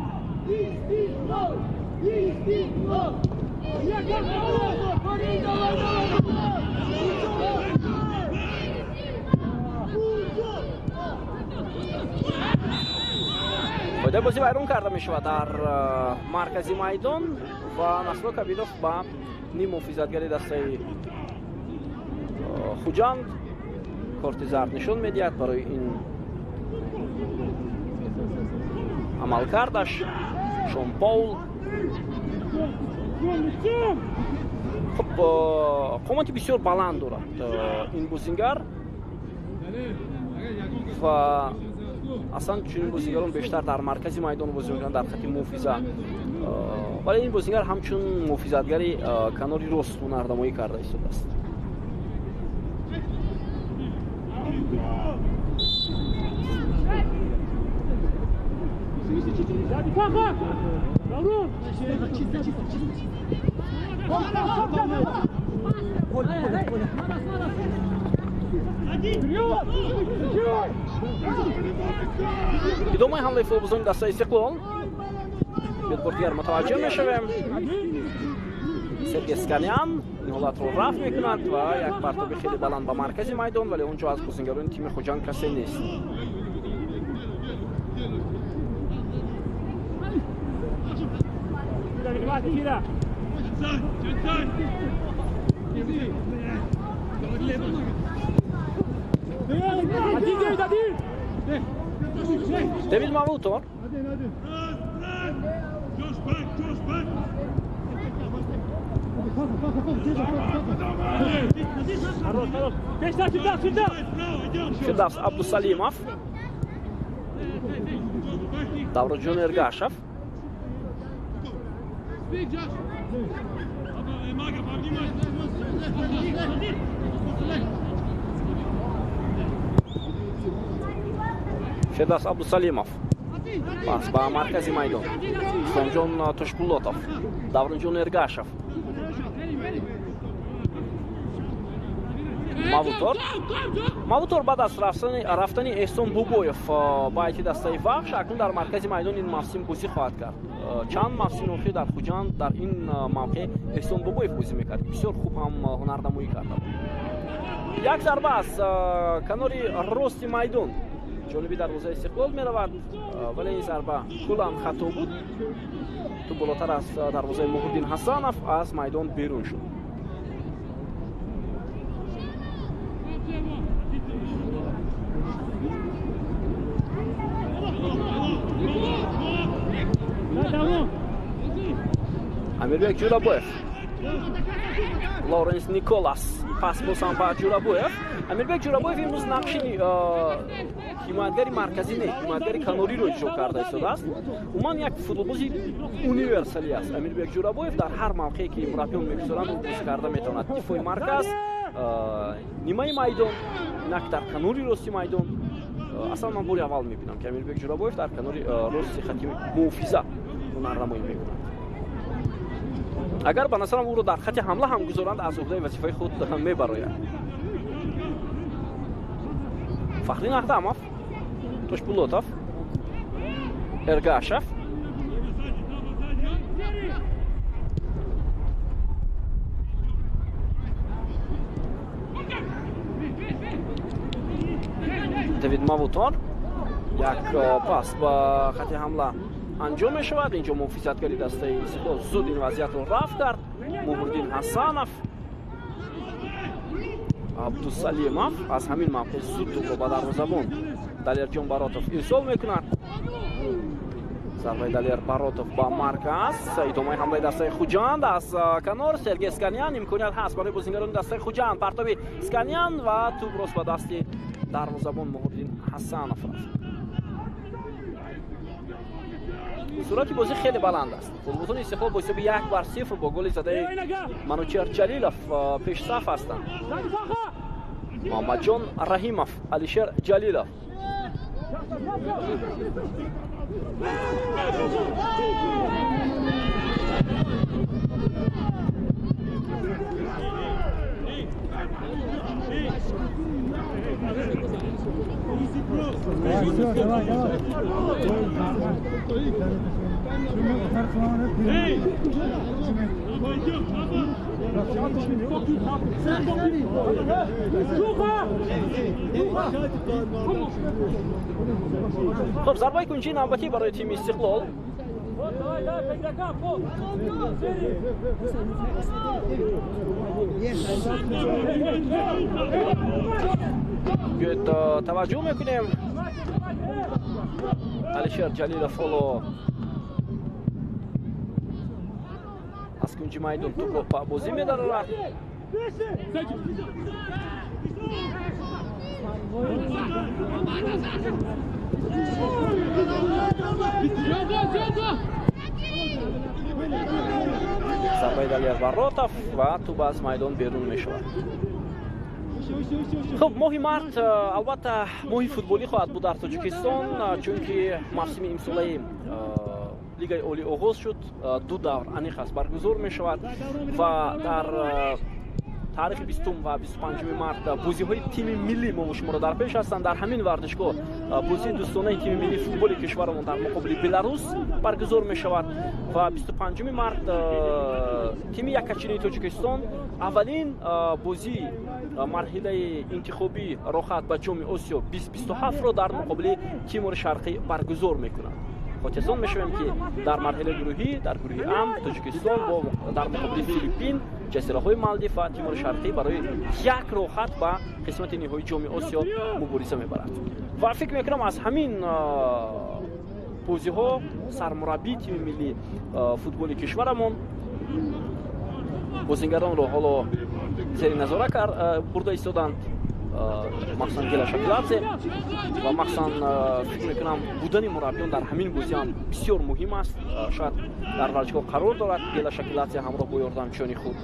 Қоидаи бозӣ вайрон карда мешавад дар маркази майдон ва Насрулло Кабиров ба ним муҳофизатгари дастаи Хуҷанд корти зард нишон медиҳад барои ин амалкардаш. Шон Паул хуб қомати бисёр баланд дорад ин бозингар ва аслан чунин бозингарон бештар дар маркази майдон бозӣ мекунанд, дар хати муҳофиза, вале ин бозингар ҳамчун муҳофизатгари канори рост ҳунарнамоӣ карда истодааст. Идомаи ҳамлаи футболбозони дастаи Истиқлол. Бор дигар мутаваҷҷӯҳ мешавем. Сергей Сканян ин ҳолатро рафт мекунад ва як партоби хеле баланд ба маркази майдон, вале он ҷо аз бозингарони тими Хуҷанд касе нест. Дэвид Мавутор. Фирдавс Абдусалимов, Давроҷон Эргашев. Фирдавс Абдусалимов пас ба маркази майдон. Исломҷон Тошпулотов, Давронҷон Эргашев, Мавутор. Мавутор баъд аз рафтани Эҳсон Бобоев ба ҳайати дастаи Вахш акнун дар маркази майдон ин мавсим бозӣ хоҳад кард. Чанд мавсими охир дар Хуҷанд дар ин мавқеъ Эҳсон Бобоев бозӣ мекард, бисёр хуб ҳам ҳунарнамоӣ карда буд. Як зарба аз канори рости майдон ҷониби дарвозаи Истиқлол меравад, вале ин зарба куллан хато буд. Ту болотар аз дарвозаи Муҳриддин Ҳасанов аз майдон берун шуд. Амирбек Ҷӯрабоев, Лоренс Николас пас босам ба Ҷӯрабоев. Амирбек Ҷӯрабоев имрӯз нақши ҳимоятгари марказӣ не, ҳимоятгари канориро иҷро карда истодааст. Умуман як футболбози универсалӣ аст. Амирбек Ҷӯрабоев дар ҳар мавқее ки мураббиён мегузоранд, ӯ бозӣ карда метавонад. Дифои марказ, нимаи майдон, инак дар канори рости майдон. Аслан ман бори аввал мебинам, ки Амирбек Ҷӯрабоев дар канори рости хати муҳофиза ҳунарнамоӣ мекунад. Агар ба назарам ӯро дар хати ҳамла ҳам гузоранд, аз уҳдаи вазифаи худ мебарояд. Фахриддин Аҳтамов. Тошпулотов, Эргашев. Давид Мавутор. Як пас ба хати ҳамла анҷом мешавад. Инҷо муҳофизатгари дастаи Истиқлол зуд ин вазъиятро рафт кард. Муҳриддин Ҳасанов, Абдусалимов аз ҳамин мавқеъ зуд тӯбро ба дарвозабон Далерҷон Баротов ирсол мекунад. Зарбаи Далер Баротов ба марказ. Идомаи ҳамлаи дастаи Хуҷанд аз канор. Сергей Сканян. Имконият ҳаст барои бозингарони дастаи Хуҷанд. Партоби Сканян ва тӯб рост ба дасти дарвозабон Муҳриддин Ҳасанов рафт. Суръати бозӣ хеле баланд аст. Футболбозони Истиқлол бо ҳисоби 1-0 бо голи задаи Манучер Ҷалилов пешсаф ҳастанд. Муҳаммадҷон Раҳимов, Алишер Ҷалилов. Хуб, зарбаи кунҷии навбатӣ барои тими Истиқлол. Биёед таваҷҷӯҳ мекунем. Алишер Ҷалилов ҳоло аз кунҷи майдон тӯбро ба бозӣ медарорад. Зарбаи Далер Баротов ва тӯб аз майдон берун мешавад. Хуб, моҳи март албатта моҳи футболӣ хоҳад буд дар Тоҷикистон, чунки мавсими имсолаи лигаи олӣ оғоз шуд. Ду давр аниқ аст баргузор мешавад ва дар таърихи 20 ва 25 март бозиҳои тими миллӣ мо шуморо дар пеш ҳастанд. Дар ҳамин варзишгоҳ бозии дӯстонаи тими миллии футболи кишварамон дар муқобили Беларус баргузор мешавад ва 25 март тими яккачинаи Тоҷикистон аввалин бозии марҳилаи интихобӣ роҳат ба ҷоми Осиё 2027-ро дар муқобили Тимури Шарқӣ баргузор мекунад. Хотирсон мешавем, ки дар марҳилаи гурӯҳӣ, дар гурӯҳи Ам, Тоҷикистон дар муқобили Филиппин, ҷазираҳои Малдив ва Тимури Шарқӣ барои як роҳат ба қисмати ниҳоии ҷоми Осиё мубориза мебарад. Ва фикр мекунам, аз ҳамин бозиҳо сармураббии тими миллии футболи кишварамон бозингаронро ҳоло зери назора бурда истоданд, махсусан Гела Шакиладзе, ва махсусан фикр мекунам, будани мураббиён дар ҳамин бозӣ ҳам бисёр муҳим аст. Шояд дар варзишгоҳ қарор дорад Гела Шакиладзе ҳамроҳ бо ёрдамчиёни худ,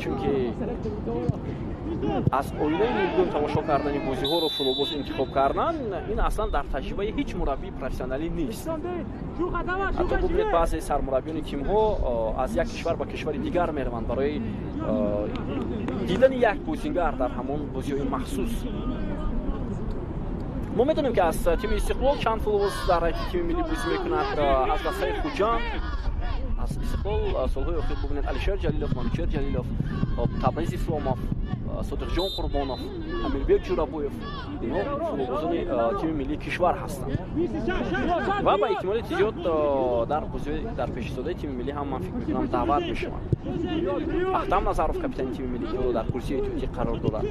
чунки аз оилаи нилгун тамошо кардани бозиҳоро футболбоз интихоб кардан ин аслан дар таҷрибаи ҳеҷ мураббии профессионалӣ нест. Ҳатто бубинед, баъзе сармураббиёни тимҳо аз як кишвар ба кишвари дигар мераванд барои дидани як бозингар дар ҳамон бозиҳои махсус. Мо медонем, ки аз тими Истиқлол чанд футболбоз дар ҳайати тими миллӣ бозӣ мекунад, аз дастаи Хуҷанд, аз Истиқлол солҳои охир бубинед: Алишер Ҷалилов, Манучер Ҷалилов, Табриз Исломов, Содиқҷон Қурбонов, Амирбек Ҷурабоев, инҳо футболбозони тими миллии кишвар ҳастанд ва ба эҳтимоли зиёд дар бозиҳои дар пешистодаи тими миллӣ ҳам, ман фикр мекунам, даъват мешаванд. Ахтам Назаров, капитани тими миллӣ, ки ҳоло дар курсии эҳтиётӣ қарор дорад,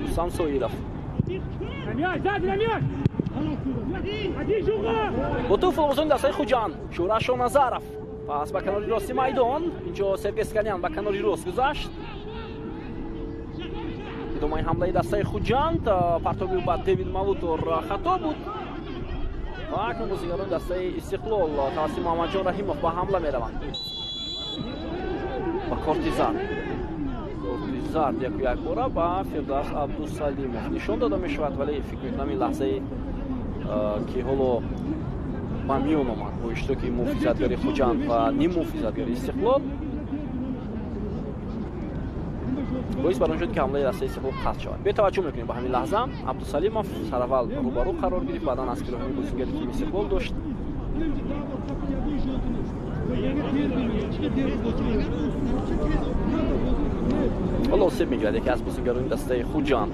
Рустам Соилов. Бо тӯб футболбозони дастаи Хуҷанд. Шӯра Шоназаров пас ба канори рости майдон. Инҷо Сергей Сканян ба канори рост гузашт. Идомаи ҳамлаи дастаи Хуҷанд, партоби ба Дэвид Мавутор хато буд ва акнун бозигарони дастаи Истиқлол тавассути Муҳаммадҷон Раҳимов ба ҳамла мераванд. Ба корти зард, корти зард яку якбора ба Фирдавс Абдусалимов нишон дода мешавад, вале фикр мекунам, ин лаҳзае ки ҳоло ба миён омад бо иштироки муҳофизатгари Хуҷанд ва ниммуҳофизатгари Истиқлол. Боис бар он шуд, ки ҳамлаи дастаи Истиқлол қатъ шавад. Бетаваҷҷӯҳ мекунем ба ҳамин лаҳза, Абдусалимов сараввал рӯбарӯ қарор гирифт, баъдан аз кироҳами бозингари тими Истиқлол дошт. Ҳоло осеб мегирад яке аз бозингарони дастаи Хуҷанд.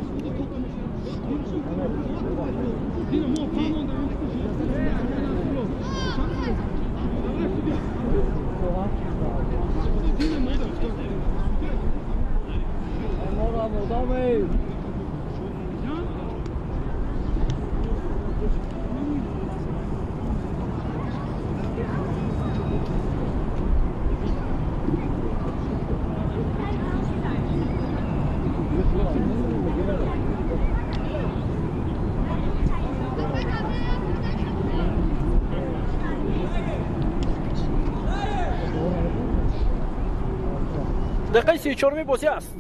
Дақиқаи 34-уми бозӣ аст.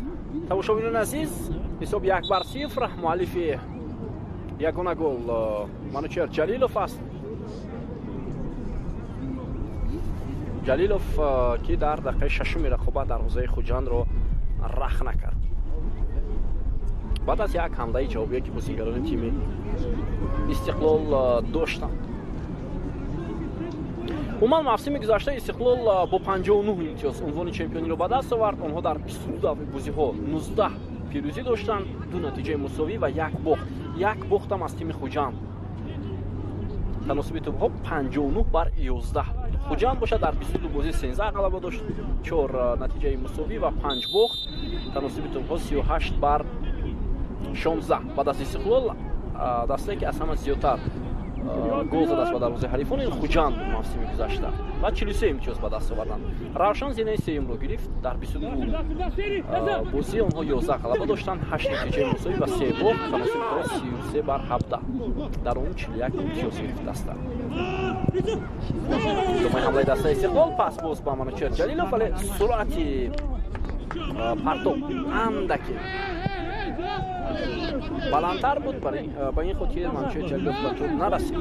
Тамошобинони азиз, ҳисоб 1-0. Муаллифи ягона гол Манучер Ҷалилов аст. Ҷалилов, ки дар дақиқаи шашуми рақобат дарвозаи Хуҷандро рахна кард. Баъд аз як ҳамлаи ҷавобие, ки бозингарони тими Истиқлол доштанд. Умуман, мавсими гузашта Истиқлол бо 59 имтиёз унвони чемпиониро ба даст овард. Онҳо дар 22 даври бозиҳо 19 пирӯзӣ доштанд, 2 натиҷаи мусовӣ ва як бохт. Як бохтам аз тими Хуҷанд. Таносуби тӯбҳо 59-11. Хуҷанд бошад, дар 22 бозӣ 13 ғалаба дошт, 4 натиҷаи мусовӣ ва 5 бохт. Таносуби тӯбҳо 38-16. Баъд аз Истиқлол дастае, ки аз ҳама зиёдтар гол задааст ба дарвозаи ҳарифон, ин Хуҷанд буд мавсими гузашта ва 43 имтиёз ба даст оварданд. Равшан зинаи сеюмро гирифт. Дар 22 бозӣ онҳо 11 ғалаба доштанд, 8 натиҷаи мусовӣ ва 3 бохт. Таносуби 33-17. Дар он 41 имтиёз гирифт даста. Идомаи ҳамлаи дастаи Истиқлол, пас боз ба Манучер Ҷалилов, вале суръати партоб андаке баландтар буд, ба ин хотир Манучер Ҷалилов ба тӯб нарасид.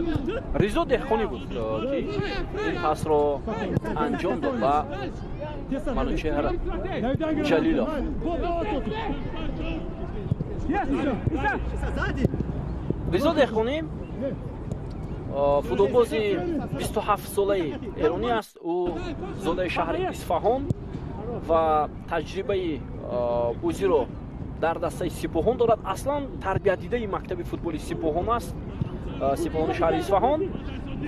Ризо Деҳқонӣ буд, ки ин пасро анҷом дод ба Манучер Ҷалилов. Ризо Деҳқонӣ футболбози 27-солаи эронӣ аст. Ӯ зодаи шаҳри Исфаҳон ва таҷрибаи бозиро дар дастаи Сипоҳон дорад. Аслан тарбиятдидаи мактаби футболи Сипоҳон аст, Сипоҳони шаҳри Исфаҳон,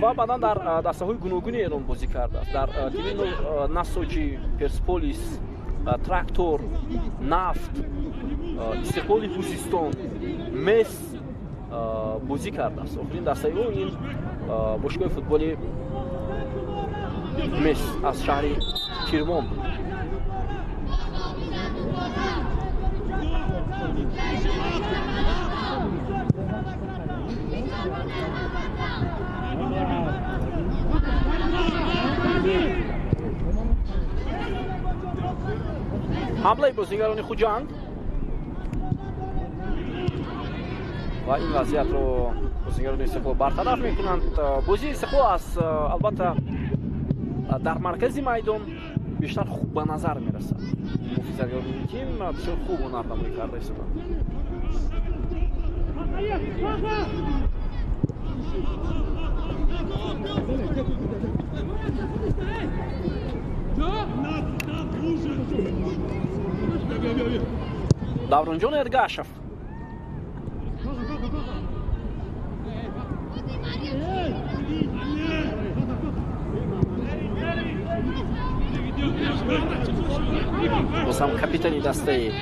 ва баъдан дар дастаҳои гуногуни Эрон бозӣ кардааст. Дар тими Насоҷӣ, Персполис, Трактор, Нафт, Истиқлоли Хузистон, Мес бозӣ кардааст. Охирин дастаи ӯ ин бошгоҳи футболи Мес аз шаҳри Кирмон буд. Ҳамлаи бозигарони Хуҷанд ва ин вазъиятро бозигарони Истиқлол бартараф мекунанд. Бозии Истиқлол аз албатта дар маркази майдон бештар хуб ба назар мерасад. Муҳофизатгарони тим бисёр хуб ҳунарнамоӣ карда истоданд. Давронҷон Эргашев. Боз ҳам капитани дастаи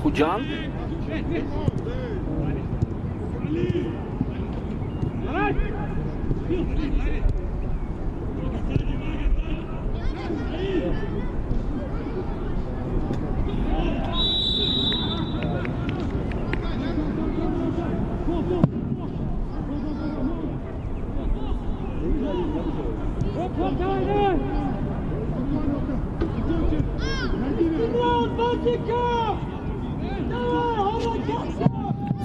Хуҷанд.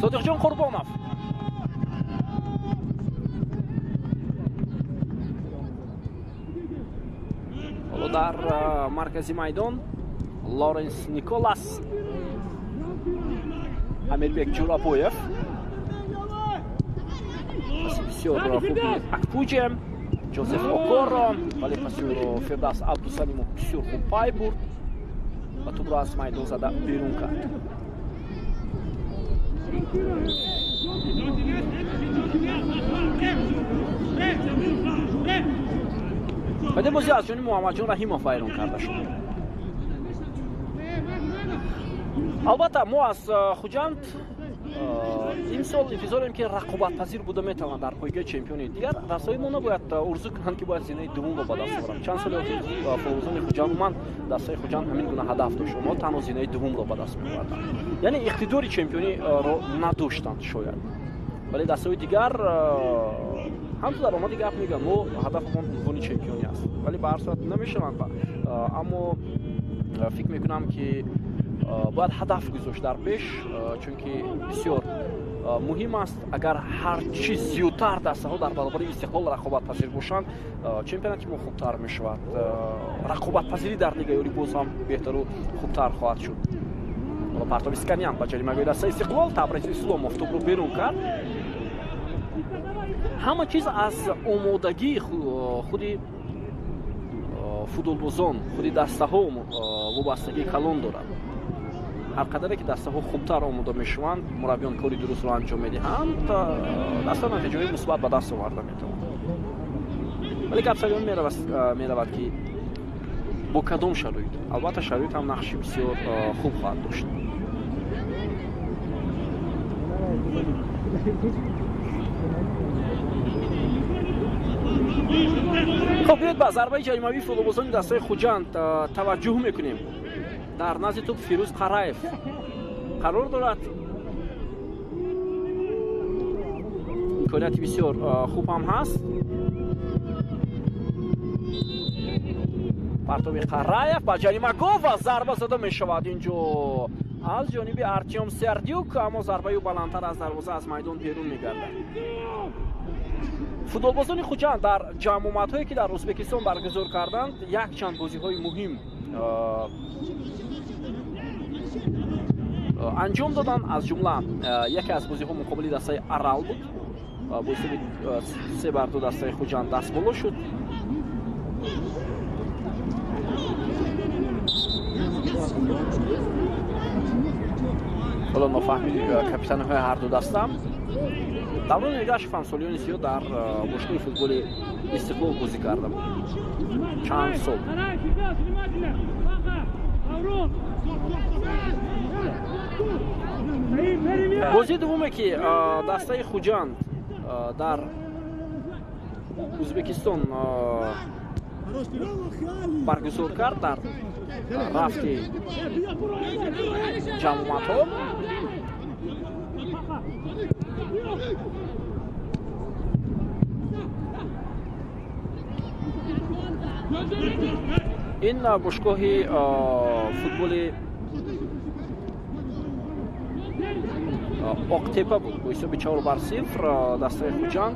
Содиқҷон Қурбонов. Ҳоло Дар маркази майдон Лоренс Николас, Амирбек Ҷӯрабоев, паси бисёр хуби Акпуҷе, Ҷозеф Окоро, вале паси ӯро Фирдавс Абдусалимов бисёр хуб пай бурд ва тӯбро аз майдон зада берун кард. Баъди бозӣ аз ҷониби Муҳаммадҷон Раҳимов вайрон карда шуд. Албатта, мо аз Хуҷанд имсол интизорем, ки рақобатпазир буда метавонад дар пойгоҳи чемпиони. Дигар дастаҳои мо набояд орзу кунанд, ки бояд зинаи дуввумро ба даст оваранд. Чанд соли охир футболбозони Хуҷанд, умуман дастаи Хуҷанд ҳамин гуна ҳадаф дошт. Онҳо танҳо зинаи дуввумро ба даст меоварданд, яъне иқтидори чемпиониро надоштанд шояд. Вале дастаҳои дигар ҳамту дар омади гап мегӯянд, мо ҳадафамон унвони чемпионӣ аст, вале ба ҳар сурат намешаванд. Аммо фикр мекунам, ки бояд ҳадаф гузошт дар пеш, чунки бисёр муҳим аст. Агар ҳар чи зиёдтар дастаҳо дар баробари Истиқлол рақобатпазир бошанд, чемпионати мо хубтар мешавад, рақобатпазирӣ дар лигаи олӣ боз ҳам беҳтару хубтар хоҳад шуд. Партоби Сканян ба ҷаримагоҳи дастаи Истиқлол, Табриз Исломов тӯбро берун кард. Ҳама чиз аз омодагии худи футболбозон, худи дастаҳо вобастагии калон дорад. Ҳар қадаре ки дастаҳо хубтар омода мешаванд, мураббиён кори дурустро анҷом медиҳанд, даста натиҷаҳои мусбат ба даст оварда метавонад. Вале гап сари он меравад, ки бо кадом шароит. Албатта, шароит ҳам нақши бисёр хуб хоҳад дошт. Хоб, биёед ба зарбаи ҷаримавии футболбозони дастаи Хуҷанд таваҷҷӯҳ мекунем. Дар назди тӯб Фирӯз Қараев қарор дорад. Имконияти бисёр хуб ҳам ҳаст. Партоби Қараев ба ҷаримагоҳ ва зарба зада мешавад инҷо аз ҷониби Артём Сердюк, аммо зарбаи ӯ баландтар аз дарвоза аз майдон берун мегардад. Футболбозони Хуҷанд дар ҷамъомадҳое, ки дар Ӯзбекистон баргузор карданд, якчанд бозиҳои муҳим анҷом доданд. Аз ҷумла яке аз бозиҳо муқобили дастаи Арал буд. Бо ҳисоби 3-2 дастаи Хуҷанд дастболо шуд. Ҳоло нофаҳми капитанҳои ҳарду даста. Даврон Эргашев ҳам солиёни зиёд дар бошгоҳи футболи Истиқлол бозӣ карда буд, чанд сол. Бозии дуввуме, ки дастаи Хуҷанд дар Ӯзбекистон баргузор кард дар рафти ҷамъомадҳо, ин бошгоҳи футболи Оқтепа буд. Бо ҳисоби 4-0 дастаи Хуҷанд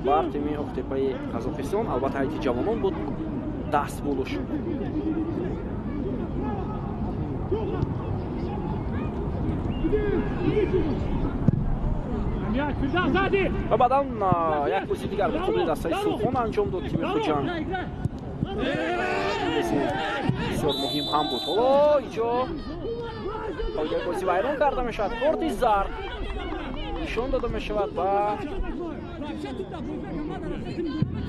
бар тими Оқтепаи Қазоқистон, албатта ҳайати ҷавонон буд, даст боло шуд. Ва баъдан як бозии дигар муқобили дастаи Сурхон анҷом дод тими Хуҷанд. Бисёр муҳим ҳам буд. Ҳоло инҷо қоидаи бозӣ вайрон карда мешавад. Корти зард нишон дода мешавад ба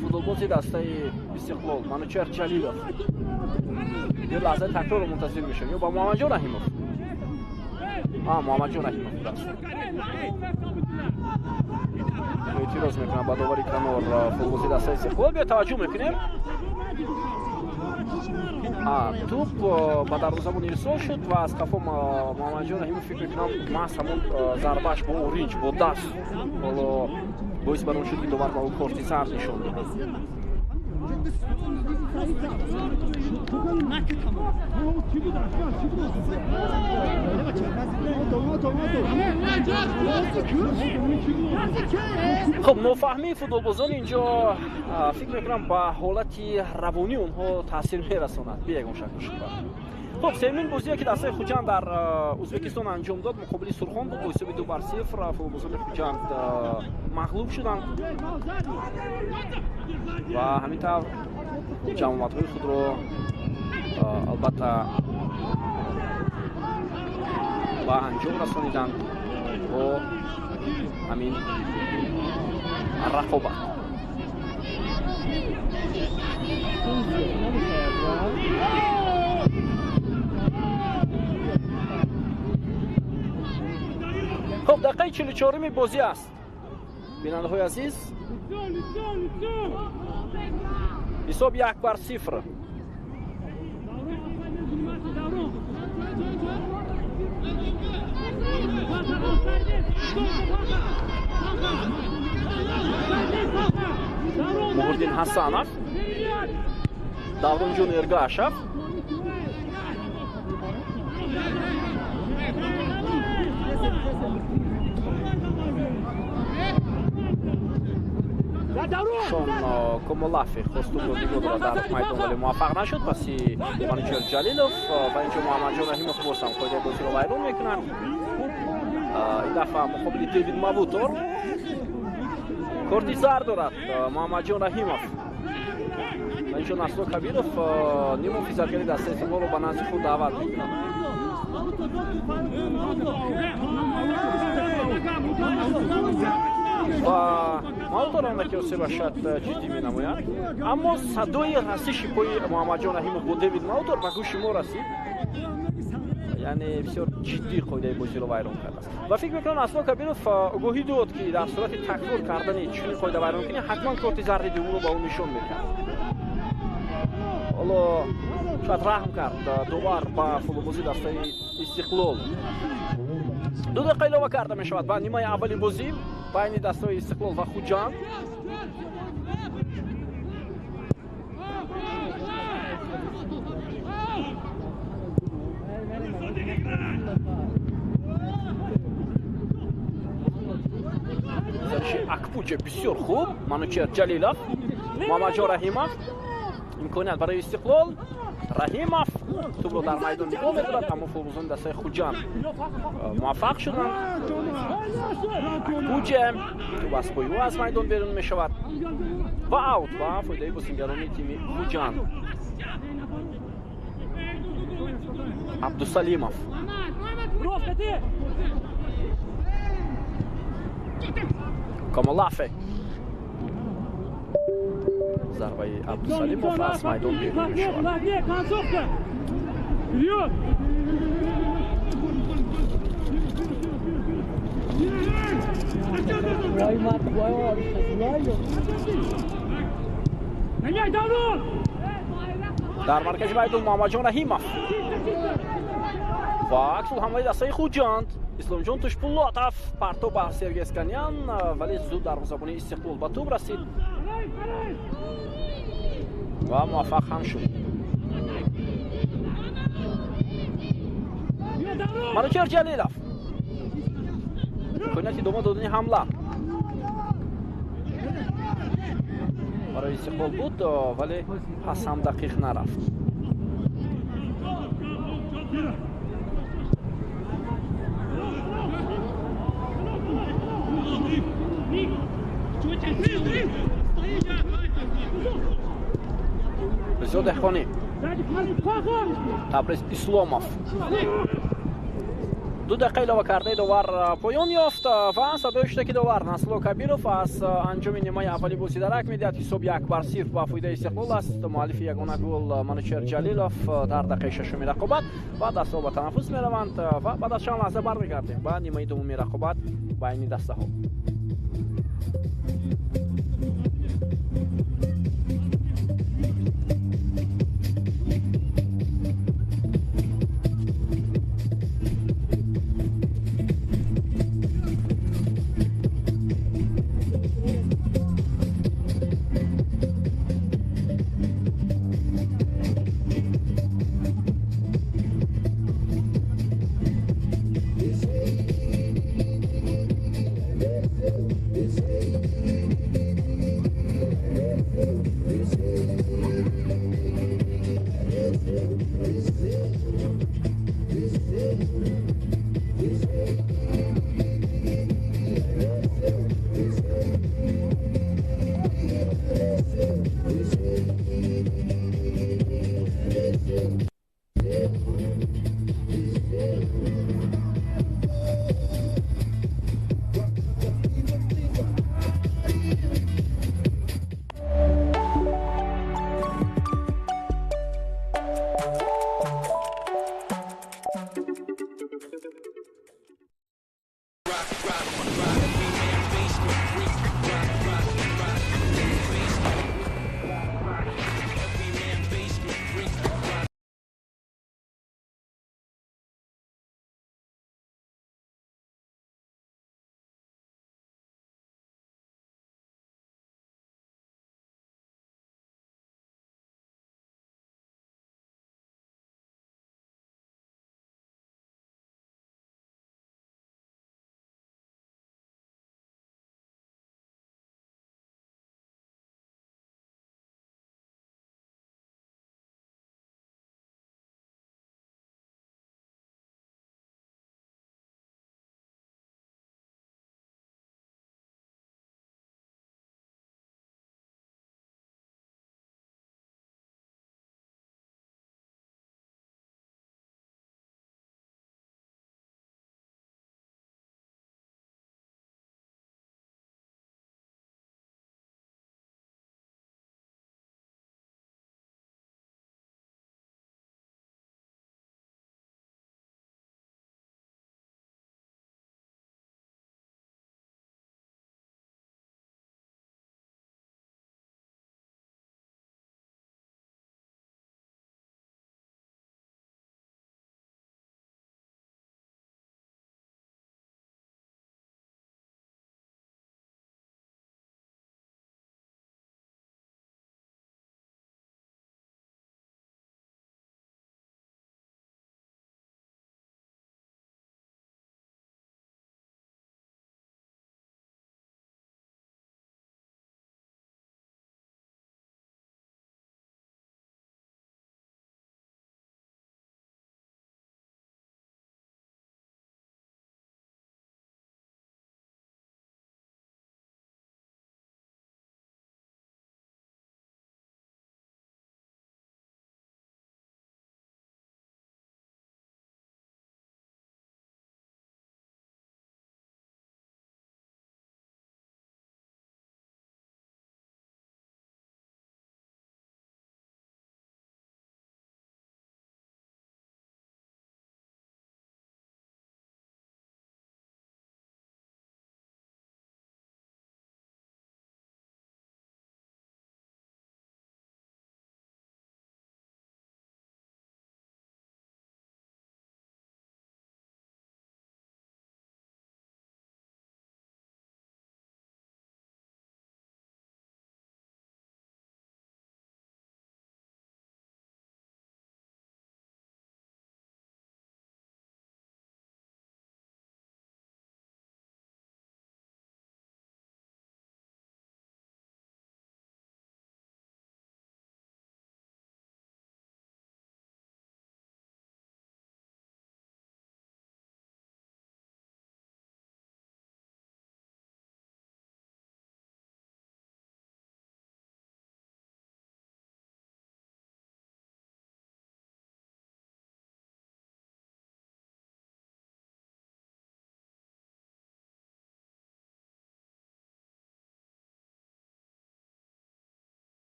футболбози дастаи Истиқлол Манучер Ҷалилов. Ё лаҳзаи такрорро мунтазир мешавем, ё ба Муҳаммадҷон Раҳимов. Муҳаммадҷон Раҳимов будааст. Эътироз мекунам ба довари канор футболбози дастаи Истиқлол. Биё таваҷҷӯҳ мекунем. Тӯб ба дарвозабон ирсол шуд ва аз қафо Муҳаммадҷон Раҳимов, фикр мекунам, маҳз ҳамон зарбааш бо оринҷ, бо даст, ҳоло боис бар он шуд, ки довар ба ӯ корти зард нишон дод. Хуб, нофаҳмии футболбозон инҷо фикр мекунам ба ҳолати равонии онҳо таъсир мерасонад, бе ягон шакку шубҳа. Хуб, сеюмин бозие ки дастаи Хуҷанд дар Ӯзбекистон анҷом дод, муқобили Сурхон буд бо ҳисоби 2-0. Футболбозони Хуҷанд мағлуб шуданд ва ҳамин тавр ҷамъомадҳои худро албатта ба анҷом расониданд бо ҳамин рақобат. Хуб, дақиқаи 44-уми бозӣ аст. Бинандаҳои азиз, ҳисоб 1-0. Муҳриддин Ҳасанов, Давронҷон Эргашев, Шон Комолафи хост тӯбро нигоҳ дорад дар майдон, вале муваффақ нашуд. Паси Манучер Ҷалилов ва инҷо Муҳаммадҷон Раҳимов боз ҳам қоидаи бозиро вайрон мекунад. Ин дафъа муқобили Дэвид Мавутор корти зар дорад Муҳаммадҷон Раҳимов. Ва инҷо Насрулло Кабиров ниммуҳофизатгари дастаи Истиқлолро ба назди худ даъват мекунад. Ва Мавутор онда ки осеба шояд ҷиддӣ менамояд, аммо садои расиши пои Муҳаммадҷон Раҳимов бо Дэвид Мавутор ба гӯши мо расид. Яъне бисёр ҷиддӣ қоидаи бозиро вайрон кардааст. Ва фикр мекунам Насрулло Кабиров огоҳӣ дод, ки дар сурати такрор кардани чунин қоида вайронкунӣ ҳатман корти зарди дуввумро ба ӯ нишон медиҳад. Ҳоло шояд раҳм кард довар ба футболбози дастаи Истиқлол. 2 дақиқа илова карда мешавад ба нимаи аввали бозӣ байни дастаҳои Истиқлол ва Хуҷанд. Гузариши Акпуҷе бисёр хуб. Манучер Ҷалилов, Муҳаммадҷон Раҳимов, имконият барои Истиқлол. Раҳимов тӯбро дар майдон нигоҳ медорад, аммо футболбозони дастаи Хуҷанд муваффақ шуданд. Акпуҷе тӯб аз пои ӯ аз майдон берун мешавад ва аут ба фоидаи бозингарони тими Хуҷанд. Абдусалимов, Камолафе, зарбаи Абдусалимов аз майдон берун мешавад. Дар маркази майдон Муҳаммадҷон Раҳимов ва аксулҳамлаи дастаи Хуҷанд. Исломҷон Тушпулотов партоб ба Сергей Сканян, вале зуд дарвозабони Истиқлол ба тӯб расид ва муваффақ ҳам шуд. Манучер Ҷалилов, имконияти идома додани ҳамла барои Истиқлол буд, вале пас ҳам дақиқ нарафт. Ризо Деҳқонӣ, Табриз Исломов. 2 дақиқа илова кардаи довар поён ёфт ва садои шуда ки довар Насрулло Кабиров аз анҷоми нимаи аввали бозӣ дарак медиҳад. Ҳисоб 1-0 ба фоидаи Истиқлол аст. Муаллифи ягона гол Манучер Ҷалилов дар дақиқаи шашуми рақобат ва дастаҳо ба танаффус мераванд ва баъд аз чанд лаҳза бармегардем ба нимаи дуввуми рақобат байни дастаҳо.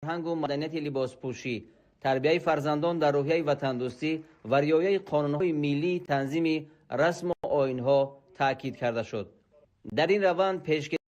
фарҳангу маданияти либоспӯшӣ, тарбияи фарзандон дар рӯҳияи ватандӯстӣ ва риояи қонунҳои миллии танзими расму оинҳо таъкид карда шуд. Дар ин раванд пешгирӣ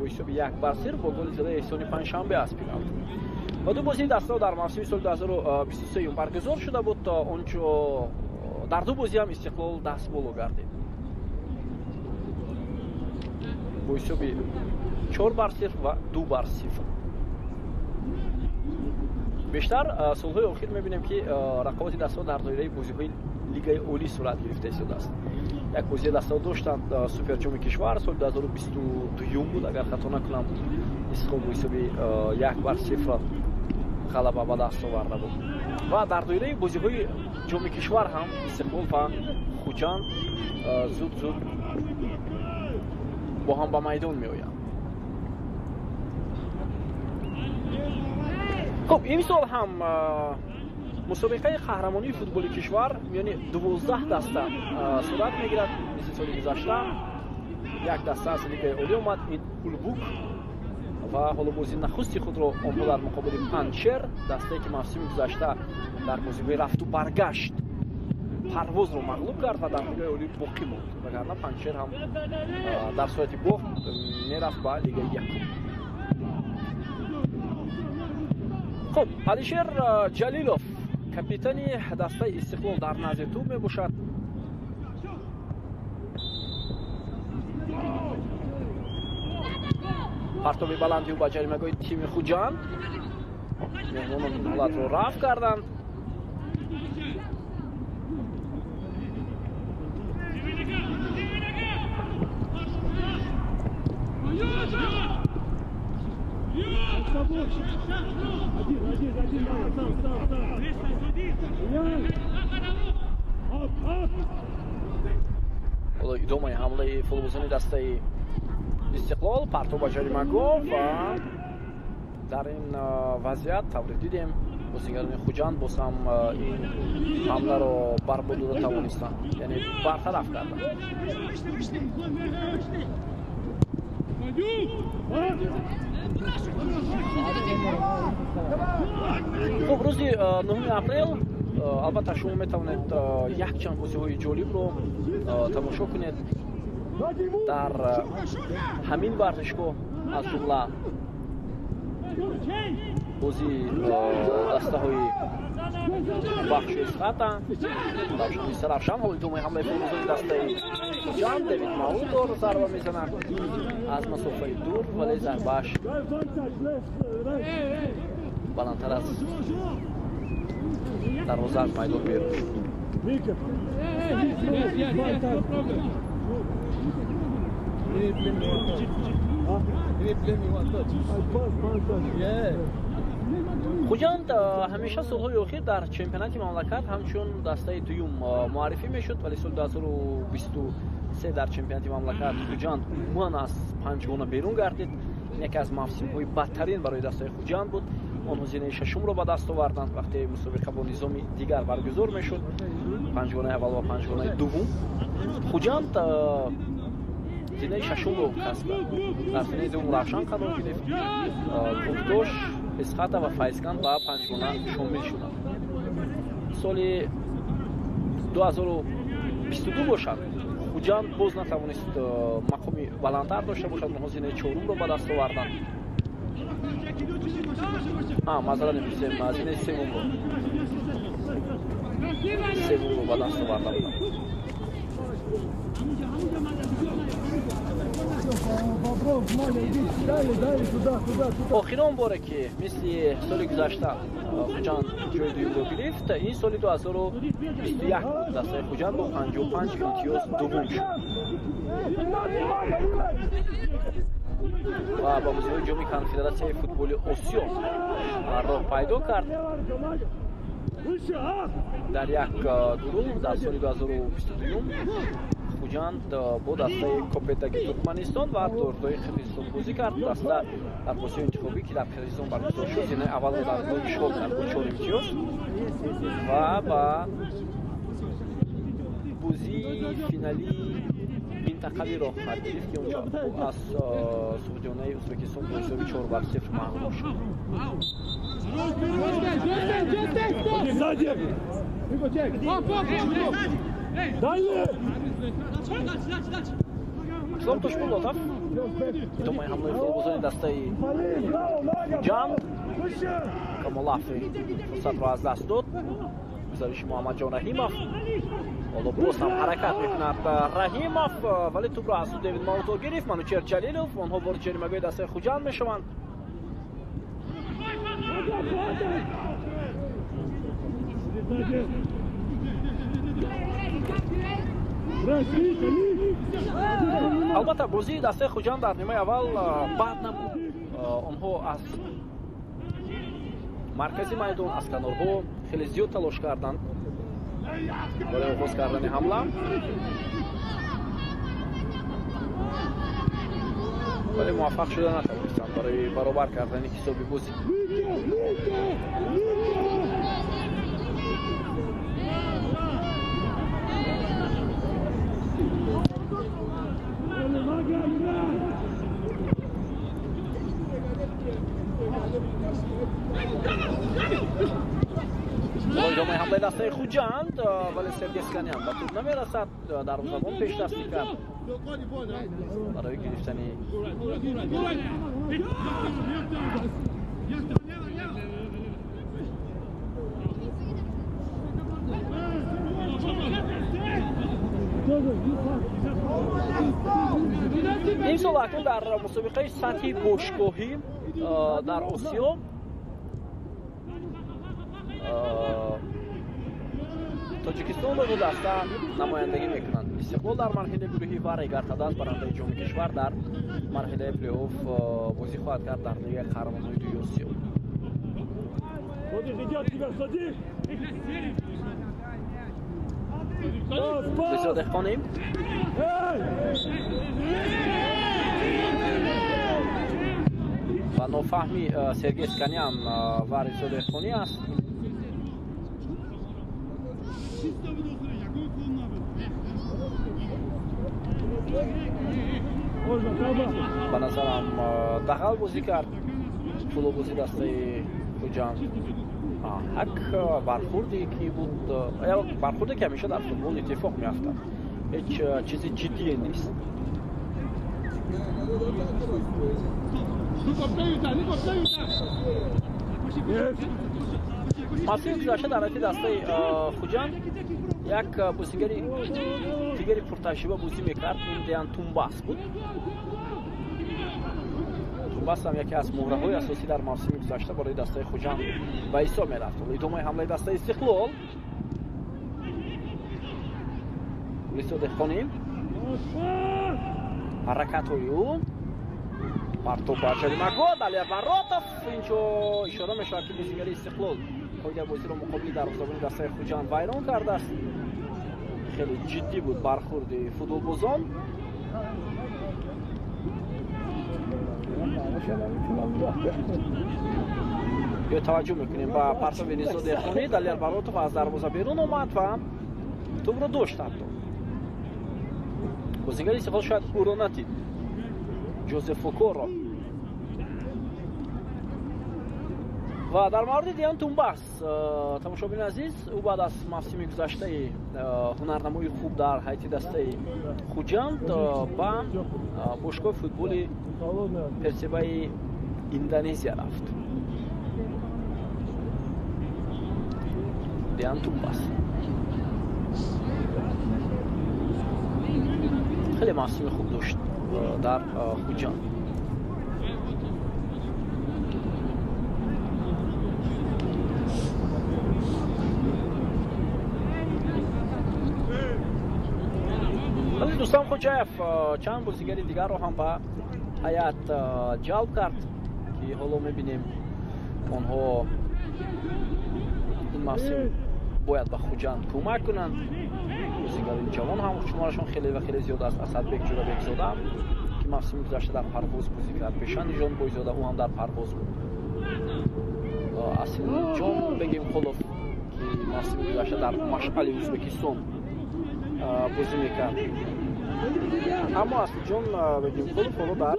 бо ҳисоби 1-0 бо голи задаи Эҳсони Панҷшанбе аз пеналти. Ва ду бозии дастаҳо дар мавсими соли 2023 баргузор шуда буд. Онҷо дар ду бозӣ ҳам Истиқлол даст боло гардид бо ҳисоби 4-0 ва 2-0. Бештар солҳои охир мебинем, ки рақобати дастаҳо дар доираи бозиҳои Лигаи Олӣ сурат гирифта истодааст. Як бозии дастаҳо доштанд Суперҷоми кишвар соли 2022 буд, агар хато накунам, Истиқлол бо ҳисоби 1-0 ғалаба ба даст оварда буд. Ва дар доираи бозиҳои ҷоми кишвар ҳам Истиқлол ва Хуҷанд зуд-зуд бо ҳам ба майдон меоянд. Хуб, имсол ҳам мусобиқаи қаҳрамонии футболи кишвар миёни 12 даста сурат мегирад. Мисли соли гузашта як даста аз Лигаи Олӣ омад, ин Улбук, ва ҳоло бозии нахусти худро онҳо дар муқобили Панҷшер, дастае ки мавсими гузашта дар бозиҳои рафту баргашт Парвозро мағлуб кард ва дар Лигаи Олӣ боқӣ монд, вагарна Панҷшер ҳам дар сурати бохт мерафт ба Лигаи якум. Хуб, Алишер Ҷалилов, капитани дастаи Истиқлол, дар назди тӯб мебошад. Партоби баланди ӯ ба ҷаримагоҳи тими Хуҷанд. Меҳмонон ин ҳолатро рафт карданд. Ҳоло идомаи ҳамлаи футболбозони дастаи Истиқлол, партоб ба ҷаримагоҳ ва дар ин вазъият тавре дидем, бозигарони Хуҷанд боз ҳам ин ҳамларо барбод дода тавонистанд, яъне бартараф карданд. Хуб, рӯзи 9 апрел албатта шумо метавонед якчанд бозиҳои ҷолибро тамошо кунед дар ҳамин варзишгоҳ, аз ҷумла бозии дастаҳои Вахшу Исхата, Равшани Сарафшан. Ҳоло идомаи ҳамлаи футболбозони дастаи Хуҷанд. Давид Маудор зарба мезанад аз масофаи дур, вале зарбааш баландтар аз дарвоза аз майдон берун шуд. Хуҷанд ҳамеша солҳои охир дар чемпионати мамлакат ҳамчун дастаи дуюм муаррифӣ мешуд, вале соли 2023 дар чемпионати мамлакат Хуҷанд умуман аз панҷгона берун гардид. Яке аз мавсимҳои бадтарин барои дастаи Хуҷанд буд. Онҳо зинаи шашумро ба даст оварданд вақте мусобиқа бо низоми дигар баргузор мешуд, панҷгонаи аввал ва панҷгонаи дуввум. Хуҷанд зинаи шашумро касб кард. Дар зинаи дуввум Равшан қарор гирифт. Кӯкдош, Исхата ва Файзканд ба панҷгона шомил шуданд. Соли 2022 бошад, Хуҷанд боз натавонист мақоми баландтар дошта бошад. Онҳо зинаи чорумро ба даст оварданд. Маъзарат мепурсем, зинаи севумро ба даст оварда буданд. Охирон боре ки мисли соли гузашта Хуҷанд ҷои дуюмро гирифт, ин соли 2021 буд. Дастаи Хуҷанд бо 55 имтиёз дуввум шуд ва ба бозиҳои ҷоми Конфедератсияи футболи Осиё роҳ пайдо кард. Дар як гурӯҳ дар соли 2022 Хуҷанд бо дастаи Копетдаги Туркманистон ва Дордои Қирғизистон бозӣ кард. Даста дар бозиҳои интихобӣ, ки дар Қирғизистон баргузор шуд, зинаи аввалро дар гурӯҳ ишғол кард бо 4 имтиёз ва ба бозии финалии минтақавӣ роҳ хоҳад гирифт, ки онҷо аз Суғдиёнаи Ӯзбекистон бо ҳисоби 4-0 мағлуб шуд. Ислом Тошбулотов Идомаи ҳамлаи футболбозони дастаи Хуҷанд. Камолафи фурсатро аз даст дод. Гузариши Муҳаммадҷон Раҳимов. Ҳоло боз ҳам ҳаракат мекунад Раҳимов, вале тӯбро аз ӯ Дэвид Маото гирифт. Манучер Ҷалилов. Онҳо ворид ҷаримагоҳи дастаи Хуҷанд мешаванд. Албатта, бозии дастаи Хуҷанд дар нимаи аввал бад набуд. Онҳо аз маркази майдон, аз канорҳо хеле зиёд талош карданд барои оғоз кардани ҳамла, вале муваффақ шуда натавонистанд барои баробар кардани ҳисоби бозӣ. Идомаи ҳамлаи дастаи Хуҷанд, вале Сергей Сканян ба тӯб намерасад. Дарвозабон пешдастӣ кард барои гирифтани имсол. Акнун дар мусобиқаи сатҳи бошгоҳӣ дар Осиё Тоҷикистонро ду даста намояндагӣ мекунанд. Истиқлол дар марҳилаи гурӯҳӣ ва Регар-ТадАЗ, барандаи ҷоми кишвар, дар марҳилаи плей-офф бозӣ хоҳад кард дар Лигаи қаҳрамонҳои дуи Осиё. Ризо Деҳқонӣ. Ва нофаҳми Сергей Сканян ва Ризо Деҳқонӣ аст. Ба назарам, дағал бозӣ кард футболбози дастаи Хуҷанд. Ҳак бархурде ки буд, бархурде ки ҳамеша дар футбол иттифоқ меафтад, ҳеҷ чизи ҷиддие нест. Мавсими гузашта дар ҳайати дастаи Хуҷанд як бозигари дигари пуртаҷриба бозӣ мекард. Ин Деян Тумбас буд. Тумбас ҳам яке аз муҳраҳои асосӣ дар мавсими гузашта барои дастаи Хуҷанд ба ҳисоб мерафт. Идомаи ҳамлаи дастаи Истиқлол. Ризо Деҳқонӣ. Ҳаракатҳои ӯ, партоб ба ҷаримагоҳ. Далер Баротов. Инҷо ишора мешавад, ки бозигари Истиқлол қоидаи бозиро муқобили дарвозабони дастаи Хуҷанд вайрон кардааст. Хеле ҷиддӣ буд бархурди футболбозон. Ё таваҷҷӯҳ мекунем ба партоби Ризо Деҳқонӣ. Далер Баротов аз дарвоза берун омад ва тӯбро дошт. Ҳатто бозигари Истиқлол шояд ӯро надид, Ҷозеф Фокоро. Ва дар мавриди Деян Тумбас, тамошобини азиз, ӯ баъд аз мавсими гузаштаи ҳунарнамои хуб дар ҳайати дастаи Хуҷанд ба бошгоҳи футболи Персибаи Индонезия рафт. Деян Тумбас хеле мавсими хуб дошт дар Хуҷанд. Вале Рустам Хоҷаев чанд бозигари дигарро ҳам ба ҳайат ҷалб кард, ки ҳоло мебинем, онҳо ин мавсим бояд ба Хуҷанд кӯмак кунанд. Бозигарони ҷавон ҳам шуморашон хеле ва хеле зиёд аст. Асадбек Ҷурабекзода, ки мавсими гузашта дар Парвоз бозӣ кард, Пешанди Ҷонбойзода, ӯ ҳам дар Парвоз буд, Асилҷон Бегимқулов, ки мавсими гузашта дар Машъали Ӯзбекистон бозӣ мекард. Аммо Асилҷон Бегимқулов ҳоло дар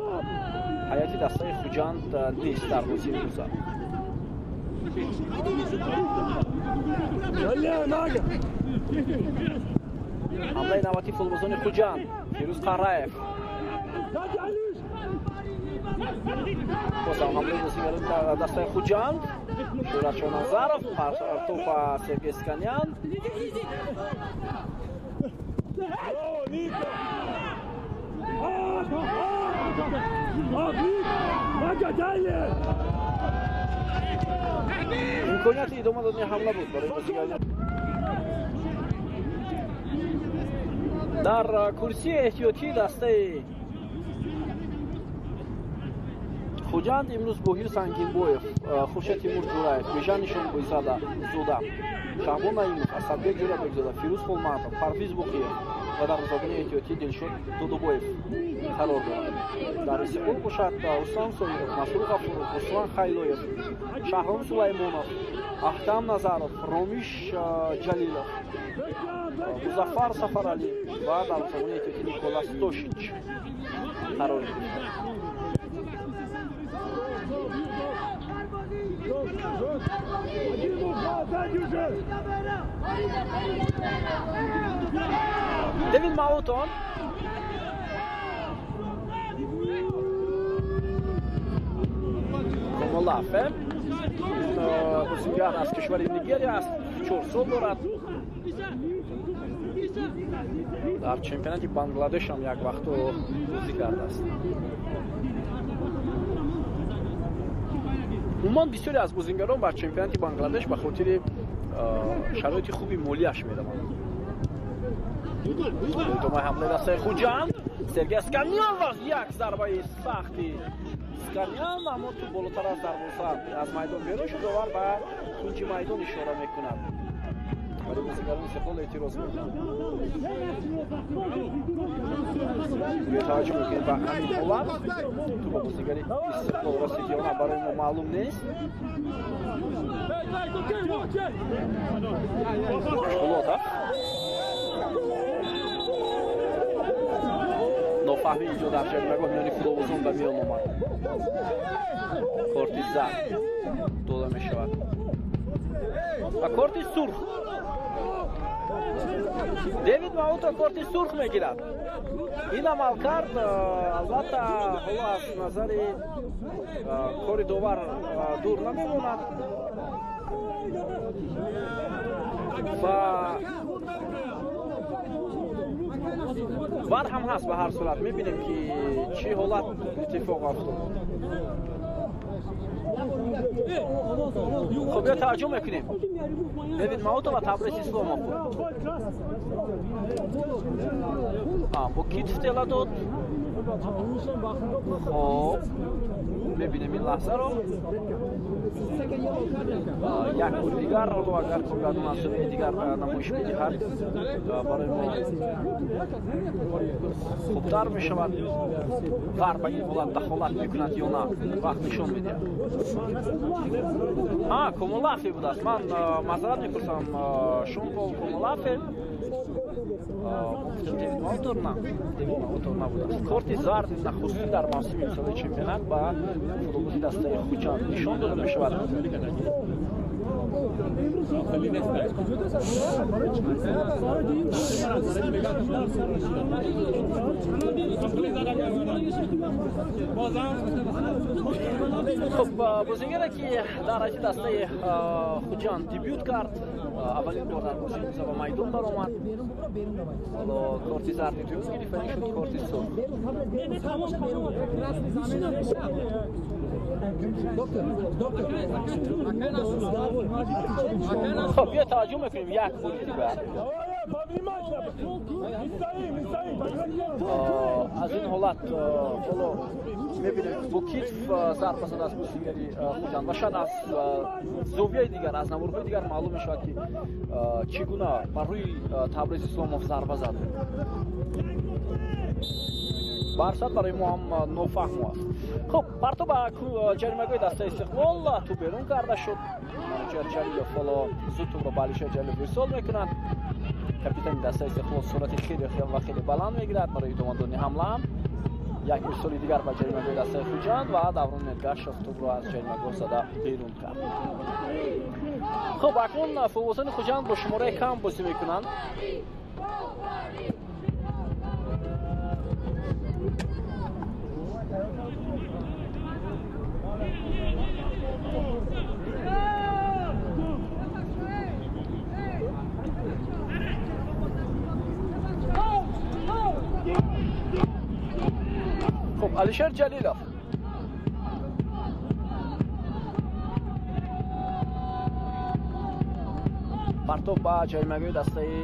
ҳайати дастаи Хуҷанд нест дар бозии имрӯза. Ҳамлаи навбатии футболбозони Хуҷанд. Фирӯз Қараев. Боз ҳам ҳамлаи бозигарони дастаи Хуҷанд. Шӯҳратшоҳ Назаров, партов ба Сергей Сканян. Имконияти идома додани ҳамла буд барои бозигарони. Дар курсии эҳтиётии дастаи Хуҷанд имрӯз Боҳир Сангинбоев, Хуршед Тимур Ҷураев, Бижан Нишонбойзода, Шаҳбон Наимов, Асадбек Ҷӯрабекзода, Фирӯз Холматов, Парвиз Буқиев ва дар мусобиқаи эҳтиётӣ Дилшод Дудубоев қарор доранд. Дар Истиқлол бошад Рустам Соиров, Масрур Ғафуров, Руслан Хайлоев, Шаҳром Сулаймонов, Ахтам Назаров, Ромиш Ҷалилов, Музаффар Сафаралӣ ва дар мусобиқаи эҳтиётӣ Николас Тошич қарор гирифтанд. Дэвид Маутон Комолафе, бозингар аз кишвари Нигерия аст, 4 сол дорад. Дар чемпионати Бангладеш ҳам як вақту бозӣ кардааст. Умуман бисёре аз бозингарон бар чемпионати Бангладеш ба хотири шароити хуби молияш мераванд. Идомаи ҳамлаи дастаи Хуҷанд. Сергей Сканян ва як зарбаи сахти Сканян, аммо тӯп болотар аз дарвоза аз майдон берун шуд. Довар ба кунҷи майдон ишора мекунад. Барои бозигарони Истиқлол эътироз мекунад. Таваҷҷӯҳ мекунем ба ҳамин ҳолат. Тӯп ба бозигари Истиқлол расид ё на барои мо маълум нест. Мушкилот нофаҳмӣ инҷо дар ҷаримагоҳ миёни футболбозон ба миён омад. Корти зард дода мешавад ва корти сурх. Дэвид Мауто корти сурх мегирад. Ин амалкард албатта ҳоло аз назари кори довар дур намемонад ва вар ҳам ҳаст. Ба ҳар сурат мебинем ки чӣ ҳолат иттифоқ афтод. Хуб, биё таваҷҷӯҳ мекунем. Дэвид Мауто ва Табрез Исломов бо китф тела дод. Хоб, мебинем ин лаҳзаро. Як бор дигар, ҳоло агар коргардон аз зовияи дигар намоиш медиҳад, барои мо хубтар мешавад. Вар ба ин ҳолат дахолат мекунад ё на, вақт нишон медиҳад. Комолафе будааст. Ман маъзарат мепурсам, Шон Пол Комолафе. Дэвид Маутор на, Дэвид Маутор набудааст. Корти зарди нахустин дар мавсими имсолаи чемпионат ба футболбози дастаи Хуҷанд нишон дода мешавад. Хуб, бозингаре ки дар ҳайати дастаи Хуҷанд дебют кард, аввалин бор дар бозии имрӯза ба майдон баромад. Ҳоло корти зарди дуюм гирифт ва ин шуд корти сурх. Хуб, биё таваҷҷӯҳ мекунем як бори дигар. Аз ин ҳолат ҳоло мебинем бо китф зарба задааст бозигари Хуҷанд ва шояд аз зовияи дигар, аз наворҳои дигар маълум мешавад ки чӣ гуна бар рӯи Табрез Исломов зарба зад. Барсад барои мо ҳам нофаҳмо аст. Хуб, парто ба ҷаримагоҳи дастаи Истиқлол, тӯп берун карда шуд. Манучеҳр Ҷалилов ҳоло зуд тӯпро ба Алишер Ҷалилов ирсол мекунад. Капитани дастаи Истиқлол суръати хеле ва хеле баланд мегирад барои идома додани ҳамла. Як ирсоли дигар ба ҷаримагоҳи дастаи Хуҷанд ва Даврон Эргашов тӯпро аз ҷаримагоҳ зада берун кард. Хуб, акнун футболбозони Хуҷанд бо шумораи кам бозӣ мекунанд. Алишер Ҷалилов. Партоб ба ҷаримагоҳи дастаи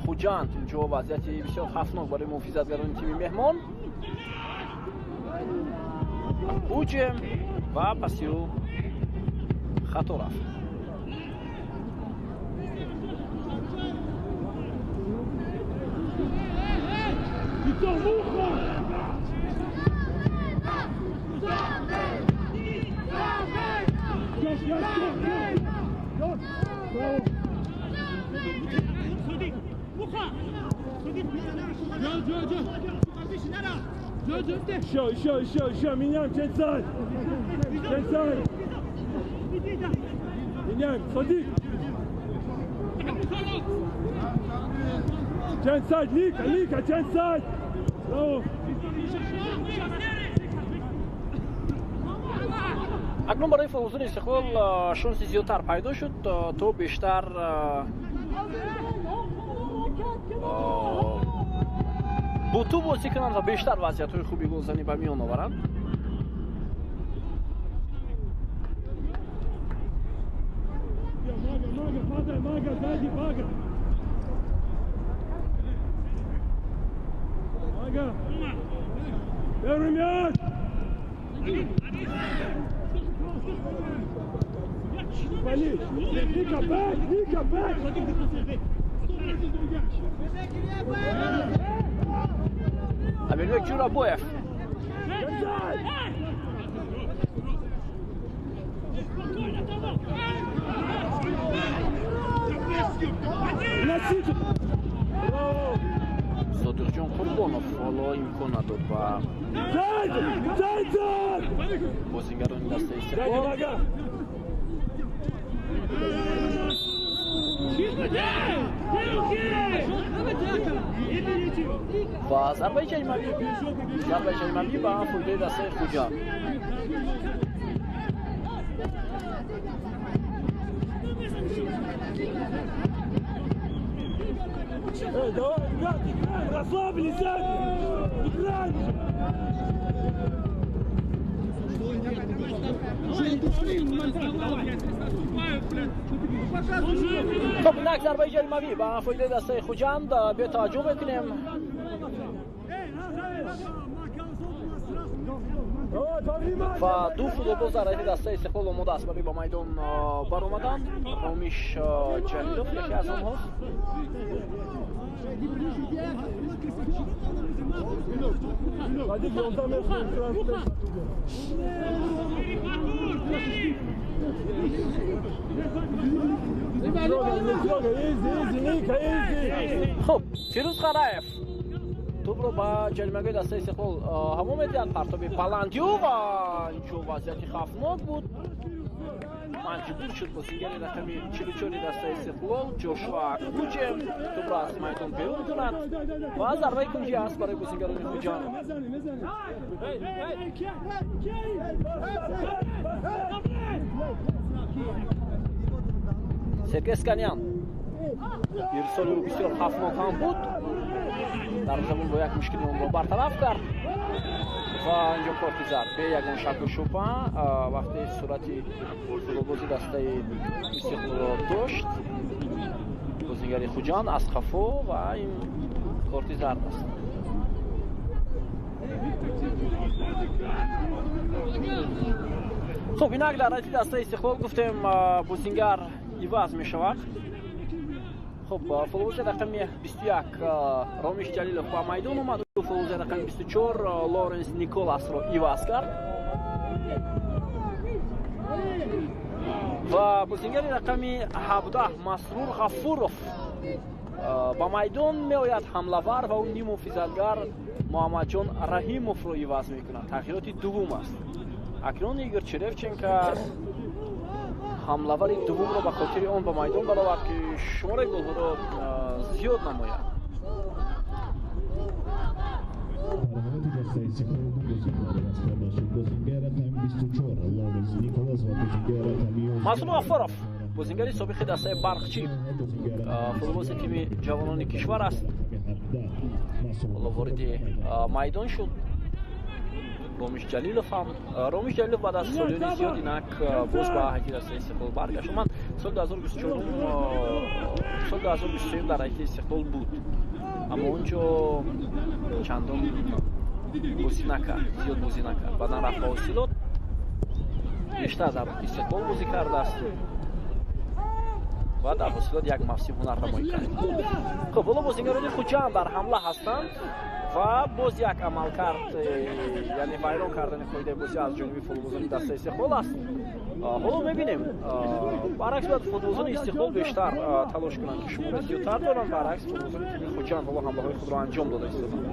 Хуҷанд. Инҷо вазъияти бисёр хавфнок барои муҳофизатгарони тими меҳмон. Ҳуҷм ва паси ӯ хато рафт. Еще, еще, еще, еще, меняем, ченсай! Ченсай! Меняем, садик! Ченсай, Ника, Ника, ченсай! Браво! Акнун барои футболбозони Истиқлол шонси зиёдтар пайдо шуд, то бештар бо тӯб бозӣ кунанд ва бештар вазъиятҳои хуби голзанӣ ба миён оваранд. Амирбек Ҷурабоев. Содиқҷон Қурбонов ҳоло имкон надод ба бозингарони дастаи Истиқлол. Ва зарбаи ҷаримавӣ ба фоидаи дастаи Хуҷанд. Давай, ребят, играем, расслабились, играем! Хоб, инак зарбаи ҷаримавӣ ба фоидаи дастаи Хуҷанд. Биё таваҷҷӯҳ мекунем. Ва ду футболбоз дар ҳайати дастаи Истиқлол омода аст барои ба майдон баромадан. Ромиш Ҷалилов яке аз онҳост. Хуб, Фирӯз Қараев тӯбро ба ҷаримагоҳи дастаи Истиқлол ҳаво медиҳад. Партоби баландиё ва инҷо вазъияти хавфнок буд. Маҷбур шуд бозингари рақами 44 дастаи Истиқлол Ҷошуа Куҷем тӯбро аз майдон берун кунад ва зарбаи кунҷӣ аст барои бозингарони Хуҷанд. Сергей Сканян. Ирсоли ӯ бисёр хавфнок ҳам буд. Дарвозабон бо як мушкили онро бартараф кард ва инҷо корти зард бе ягон шаку шубҳа вақте сурати футболбози дастаи Истиқлолро дошт бозингари Хуҷанд аз хафо ва ин корти зард аст. Хуб, инак дар ҳайати дастаи Истиқлол гуфтем бозингар иваз мешавад. Хуб, футболбози рақами 21 Ромиш Ҷалилов ба майдон омад. Футболбози рақами 24 Лоренс Николасро иваз кард ва бозингари рақами 17 Масрур Ғафуров ба майдон меояд, ҳамлавар, ва ӯ ниммуҳофизатгар Муҳаммадҷон Раҳимовро иваз мекунад. Тағйироти дуввум аст. Акнун Игор Черевченко ҳамлавари дуввумро ба хотири он ба майдон баровард, ки шумораи голҳоро зиёд намояд. Масрур Ғафуров бозингари собиқи дастаи Барқчӣ, футболбози тими ҷавонони кишвар аст. Ҳоло вориди майдон шуд. Ромиш Ҷалилов ҳам, Ромиш Ҷалилов баъд аз солиёни зиёд инак боз ба ҳайати дастаи Истиқлол баргашт. Ман соли 2024, соли 2023 дар ҳайати Истиқлол буд, аммо он ҷо чандон бозӣ накард, зиёд бозӣ накард. Баъдан рафт ба Ҳосилот, бештар дар Истиқлол бозӣ кардааст ва дар Ҳосилот як мавсим ҳунарнамоӣ кард. Хуб, ҳоло бозигарони Хуҷанд дар ҳамла ҳастанд ва боз як амалкард, яъне вайрон кардани қоидаи бозӣ аз ҷониби футболбозони дастаи Истиқлол аст. Ҳоло мебинем, баръакс бояд футболбозони Истиқлол бештар талош кунанд, ки шумори зиёдтар доранд. Баръакс футболбозони тими Хуҷанд ҳоло ҳамлаҳои худро анҷом дода истоданд.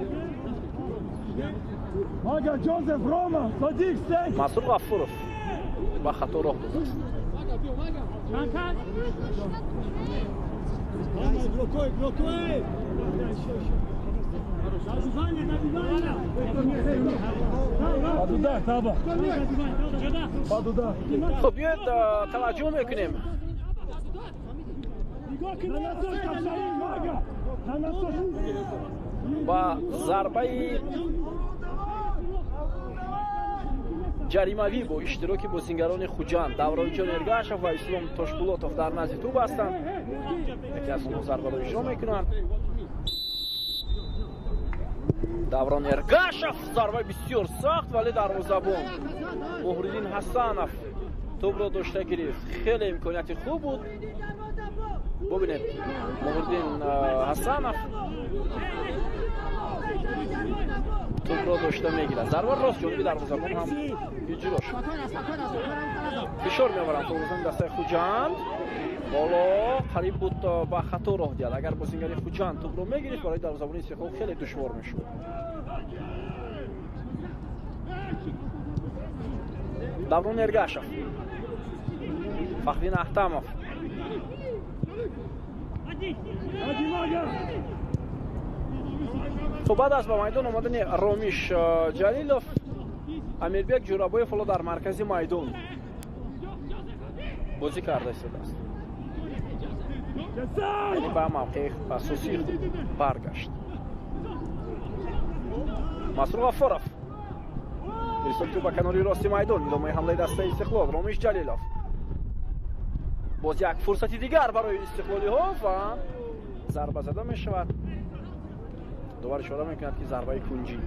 Масрур Ғафуров ба хато роҳ додааст. Хуб, биёед таваҷҷӯҳ мекунем ба зарбаи ҷаримавӣ бо иштироки бозингарони Хуҷанд. Давронҷон Эргашев ва Ислом Тошбулотов дар назди тӯб ҳастанд. Яке аз онҳо зарбаро иҷро мекунанд. Даврон Эргашев, зарбаи бисёр сахт, вале дарвозабон Муҳриддин Ҳасанов тӯбро дошта гирифт. Хеле имконияти хуб буд. Бубинед, Муҳриддин Ҳасанов тӯбро дошта мегирад. Зарба рост ҷониби дарвозабон ҳам иҷро шуд. Фишор меоваранд футболбозони дастаи Хуҷанд. Ҳоло қариб буд ба хато роҳ диҳад. Агар бозингари Хуҷанд тӯбро мегирифт, барои дарвозабони Истиқлол хеле душвор мешуд. Даврон Эргашев, Фахриддин Аҳтамов. Хуб, баъд аз ба майдон омадани Ромиш Ҷалилов, Амирбек Ҷурабоев ҳоло дар маркази майдон бозӣ карда истодааст, яъне ба мавқеи асосии худ баргашт. Масрур Ғафуров ирсоли тӯб ба канори рости майдон. Идомаи ҳамлаи дастаи Истиқлол. Ромиш Ҷалилов, боз як фурсати дигар барои истиқлолиҳо ва зарба зада мешавад. Довар ишора мекунад, ки зарбаи кунҷӣ.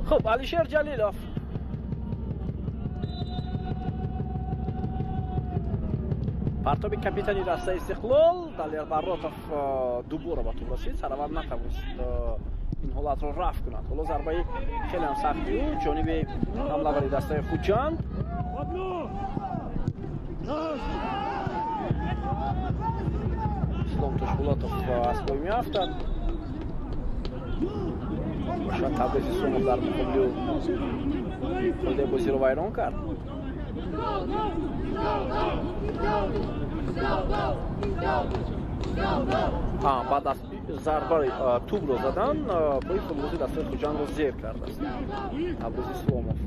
Хуб, Алишер Ҷалилов партоби капитани дастаи Истиқлол. Далер Баротов дубора ба тӯб расид, сараввал натавонист ин ҳолатро рафъ кунад. Ҳоло зарбаи хеле ҳам сахти ӯ ҷониби ҳамлавари дастаи Хуҷанд. Ислом Тошбулотов аз пой меафтад. Шояд Табрез Исломов дар муқобили ӯ қоидаи бозиро вайрон кард. Баъд аз зарбаи тӯбро задан пои футболбози дастаи Хуҷандро зер кардааст Табрез Исломов.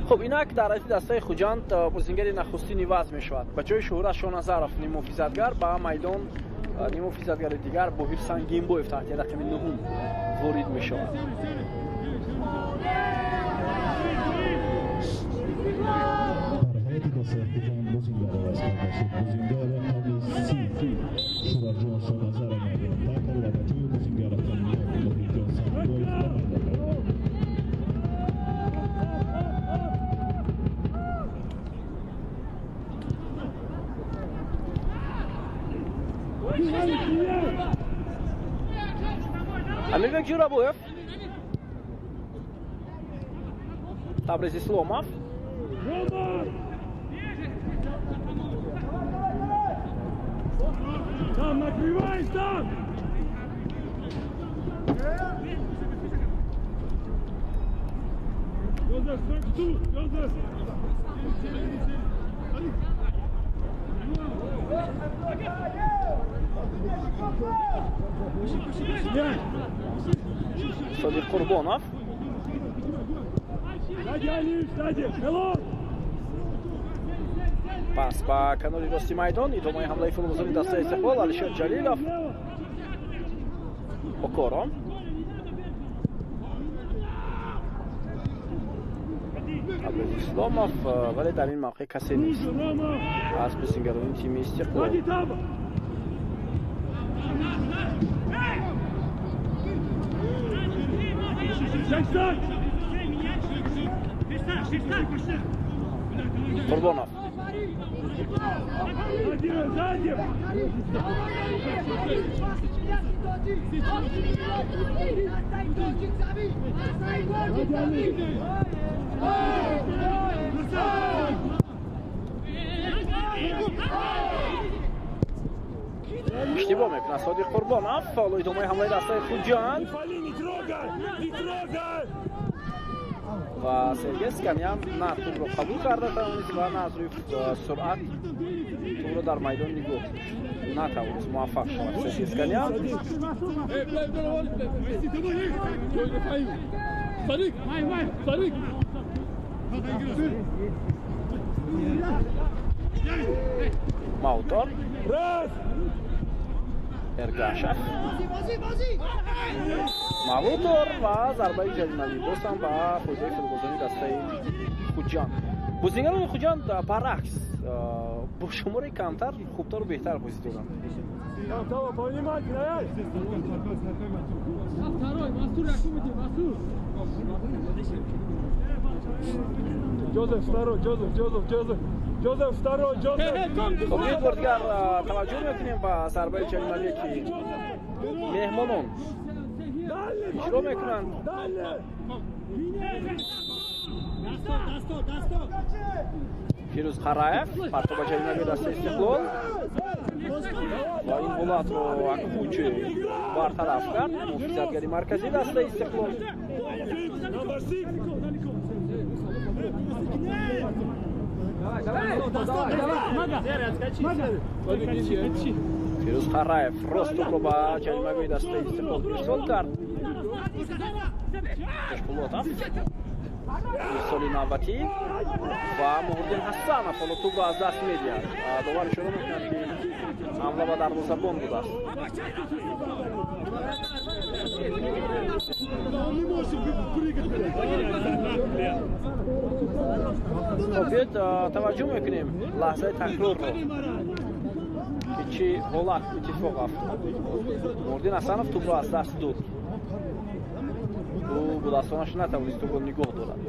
Хуб, инак дар ҳайати дастаи Хуҷанд бозингари нахустин иваз мешавад. Ба ҷои Шуҳрат Шоназаров ниммуҳофизатгар ба майдон ниммуҳофизатгари дигар Боҳир Сангинбоев таҳти рақами нуҳум ворид мешавад. Дар ҳайати дастаи Хуҷанд бозингар иваз карда шуд. Бозингар рақами 30 Шуҳратҷон Шоназаров майдонро тарк кард ва ба ҷои бозингар рақами 1 Боҳирҷон Сангинбоев ба майдон омад. Амирбек Ҷурабоев, Табрез Исломов. Там накрывай, там! Josef, тут, Josef! Содиқ Қурбонов. Пас ба канори рости майдон, идомаи ҳамлаи футболбозони дастаи Истиқлол. Алишер Ҷалилов, Окоро. Абдуисломов, вале дар ин мавқеъ касе нест аз бозингарони тими Истиқлол. Қурбонов. Иштибоҳ мекунад Содиқ Қурбонов. Ҳоло идомаи ҳамлаи дастаи Хуҷанд ва Сергей Сканян на тӯбро қабул карда тавонист ва на аз рӯи суръат тӯбро дар майдон нигоҳ натавонист муваффақ шавад Сергей Сканян. Маутор, Эргашев, Мавутор ва зарбаи ҷаримавӣ боз ҳам ба фоидаи футболбозони дастаи Хуҷанд. Бозингарони Хуҷанд баръакс бо шумораи камтар хубтару беҳтар бозӣ доранд. Хоб, як бор дигар таваҷҷӯҳ мекунем ба зарбаи ҷаримавие, ки меҳмонон иҷро мекунанд. Фирӯз Қараев партоба ҷаримавии дастаи Истиқлол ва ин ҳолатро Акхучи бартараф кард, муҳофизатгари марказии дастаи Истиқлол. Фирӯз Қараев рост тӯбро ба ҷаримагоҳи дастаи Истиқлол ирсол кард. Тошпулотов ирсоли навбатӣ ва Муҳриддин Ҳасанов ҳоло тӯбро аз даст медиҳад. Довар ишора мекунад, ки ҳамла ба дарвозабон будааст. Хоб, биёед таваҷҷӯҳ мекунем лаҳзаи такрорро, ки чӣ ҳолат иттифоқ афтод. Муҳриддин Ҳасанов тӯбро аз даст дод. Ӯ бо дастонаш натавонист тӯбро нигоҳ дорад.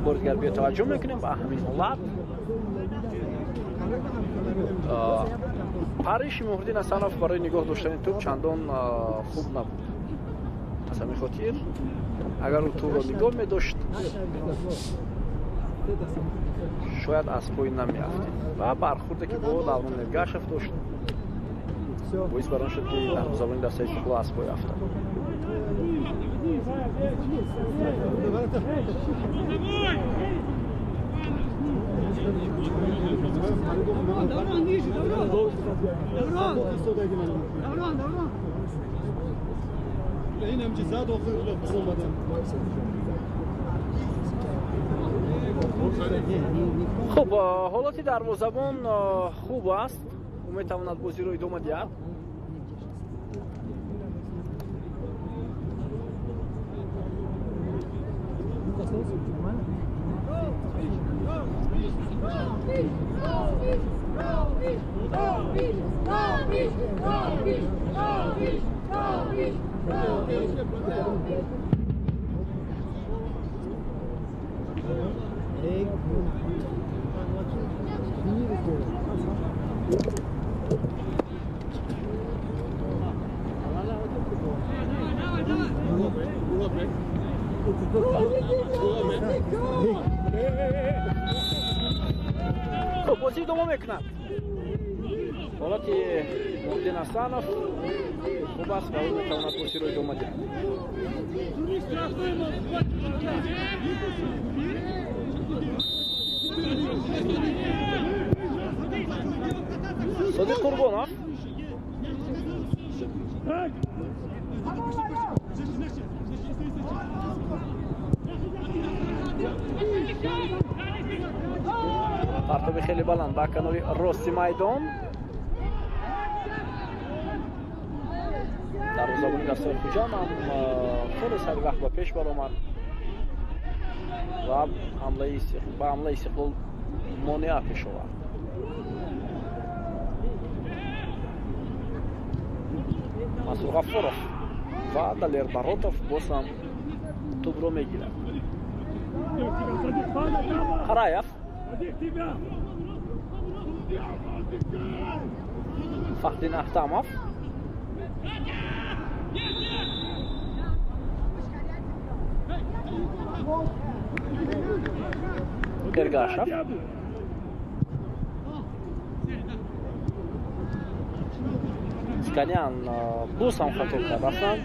Бори дигар биё таваҷҷӯҳ мекунем ба ҳамин ҳолат. Париши Муҳриддин Ҳасанов барои нигоҳ доштани тӯб чандон хуб набуд. Аз ҳамин хотир агар ӯ тӯбро нигоҳ медошт, шояд аз пой намеафтид. Ва бархурде, ки бо Даврон Эргашев дошт, боис бар он шуд, ки дарвозабони дастаи Истиқлол аз пой афтад. Хуб, ҳолати дарвозабон хуб аст, ӯ метавонад бозиро идома диҳад. Хуб, бозӣ идома мекунад. Ҳолати Муҳиддин Ҳасанов хуб аст ва ӯ метавонад бозиро идома диҳад. Содиқ Қурбонов партоби хеле баланд ба канори рости майдон. Дарвозабони дастаи Хуҷанд ҳам хеле сари вақт ба пеш баромад ва ба ҳамлаи Истиқлол монеа пеш овард. Мансур Ғаффоров ва Далер Баротов боз ҳам тӯбро мегирад. Қараев, Фаҳриддин Аҳтамов, Эргашев, Сканян боз ҳам хато кард. Аслан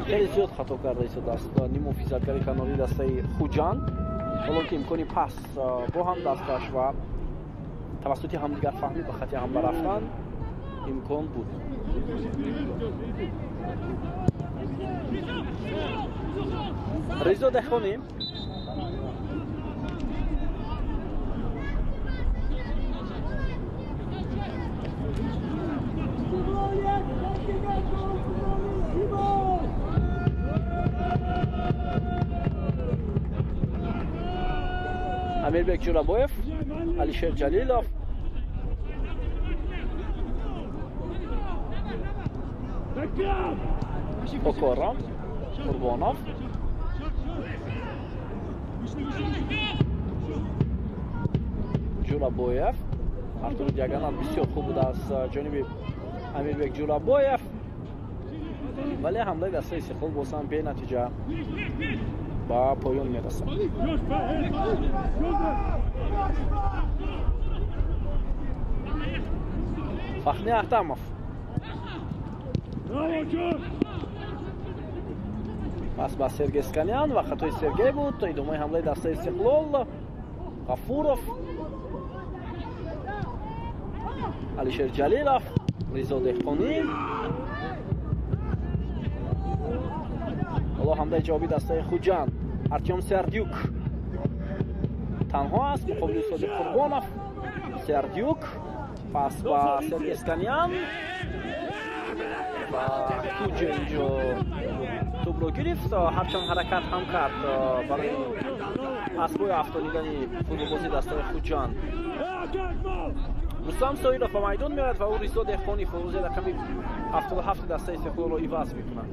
хеле зиёд хато карда истодааст ниммуҳофизатгари канории дастаи Хуҷанд, ҳоло ки имкони пас бо ҳам дасташ ва тавассути ҳамдигарфаҳмӣ ба хати ҳамла рафтан имкон буд. Ризо Деҳқонӣ Амирбек Ҷӯрабоев, Алишер Ҷалилов, Окоро, Қурбонов, Ҷӯрабоев. Артур диагонал бисёр хуб буд аз ҷониби Амирбек Ҷӯрабоев, вале ҳамлаи дастаи Истиқлол боз ҳам бенатиҷа ба поён мерасад. Фахни Аҳтамов пас ба Сергей Сканян ва хатои Сергей буд. Идомаи ҳамлаи дастаи Истиқлол. Ғафуров, Алишер Ҷалилов, Ризо Деҳқонӣ. Ҳоло ҳамлаи ҷавоби дастаи Хуҷанд. Артём Сердюк танҳо аст муқобили Содиқ Қурбонов. Сердюк пас ба Сергей Сканян ва Туҷе инҷо тӯбро гирифт, ҳарчанд ҳаракат ҳам кард барои асбои афтонидани футболбози дастаи Хуҷанд. Рустам Соиров ба майдон меояд ва ӯ Ризо Деҳқонӣ футболбози рақами 77 дастаи Истиқлолро иваз мекунад.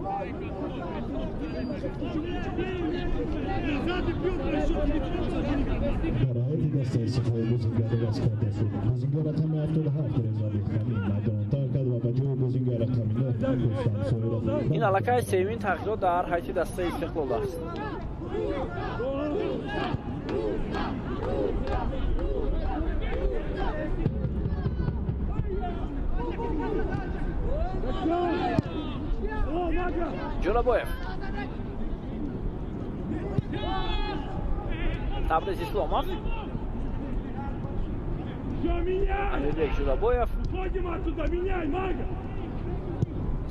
Дар ҳайати дастаи Истиқлол бозингар иваз карда шуд. Бозингар рақами 77 Ризо Деҳқонӣ майдонро тарк кард ва ба ҷои бозингар рақами 9 Рустам Соиров. Ин аллакай сеюмин тағйирот дар ҳайати дастаи Истиқлол аст. Ҷӯрабоев, Табриз Исломов, Амирбек Ҷӯрабоев.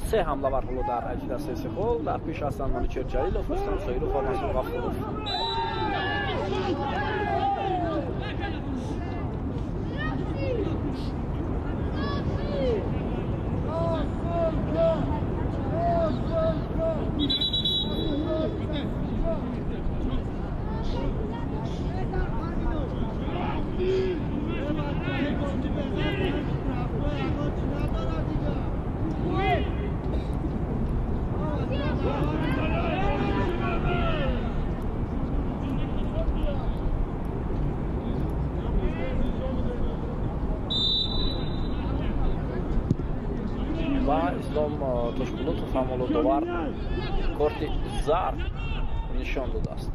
Се ҳамлавар ҳоло дар ҳайати дастаи Истиқлол. Дар пеш ҳастанд Манучер Ҷалилов, Рустам Соиров ва Мансур Ғафуров. Ва Ислом Тошбулутов ҳам ҳоло довар корти зард нишон додааст.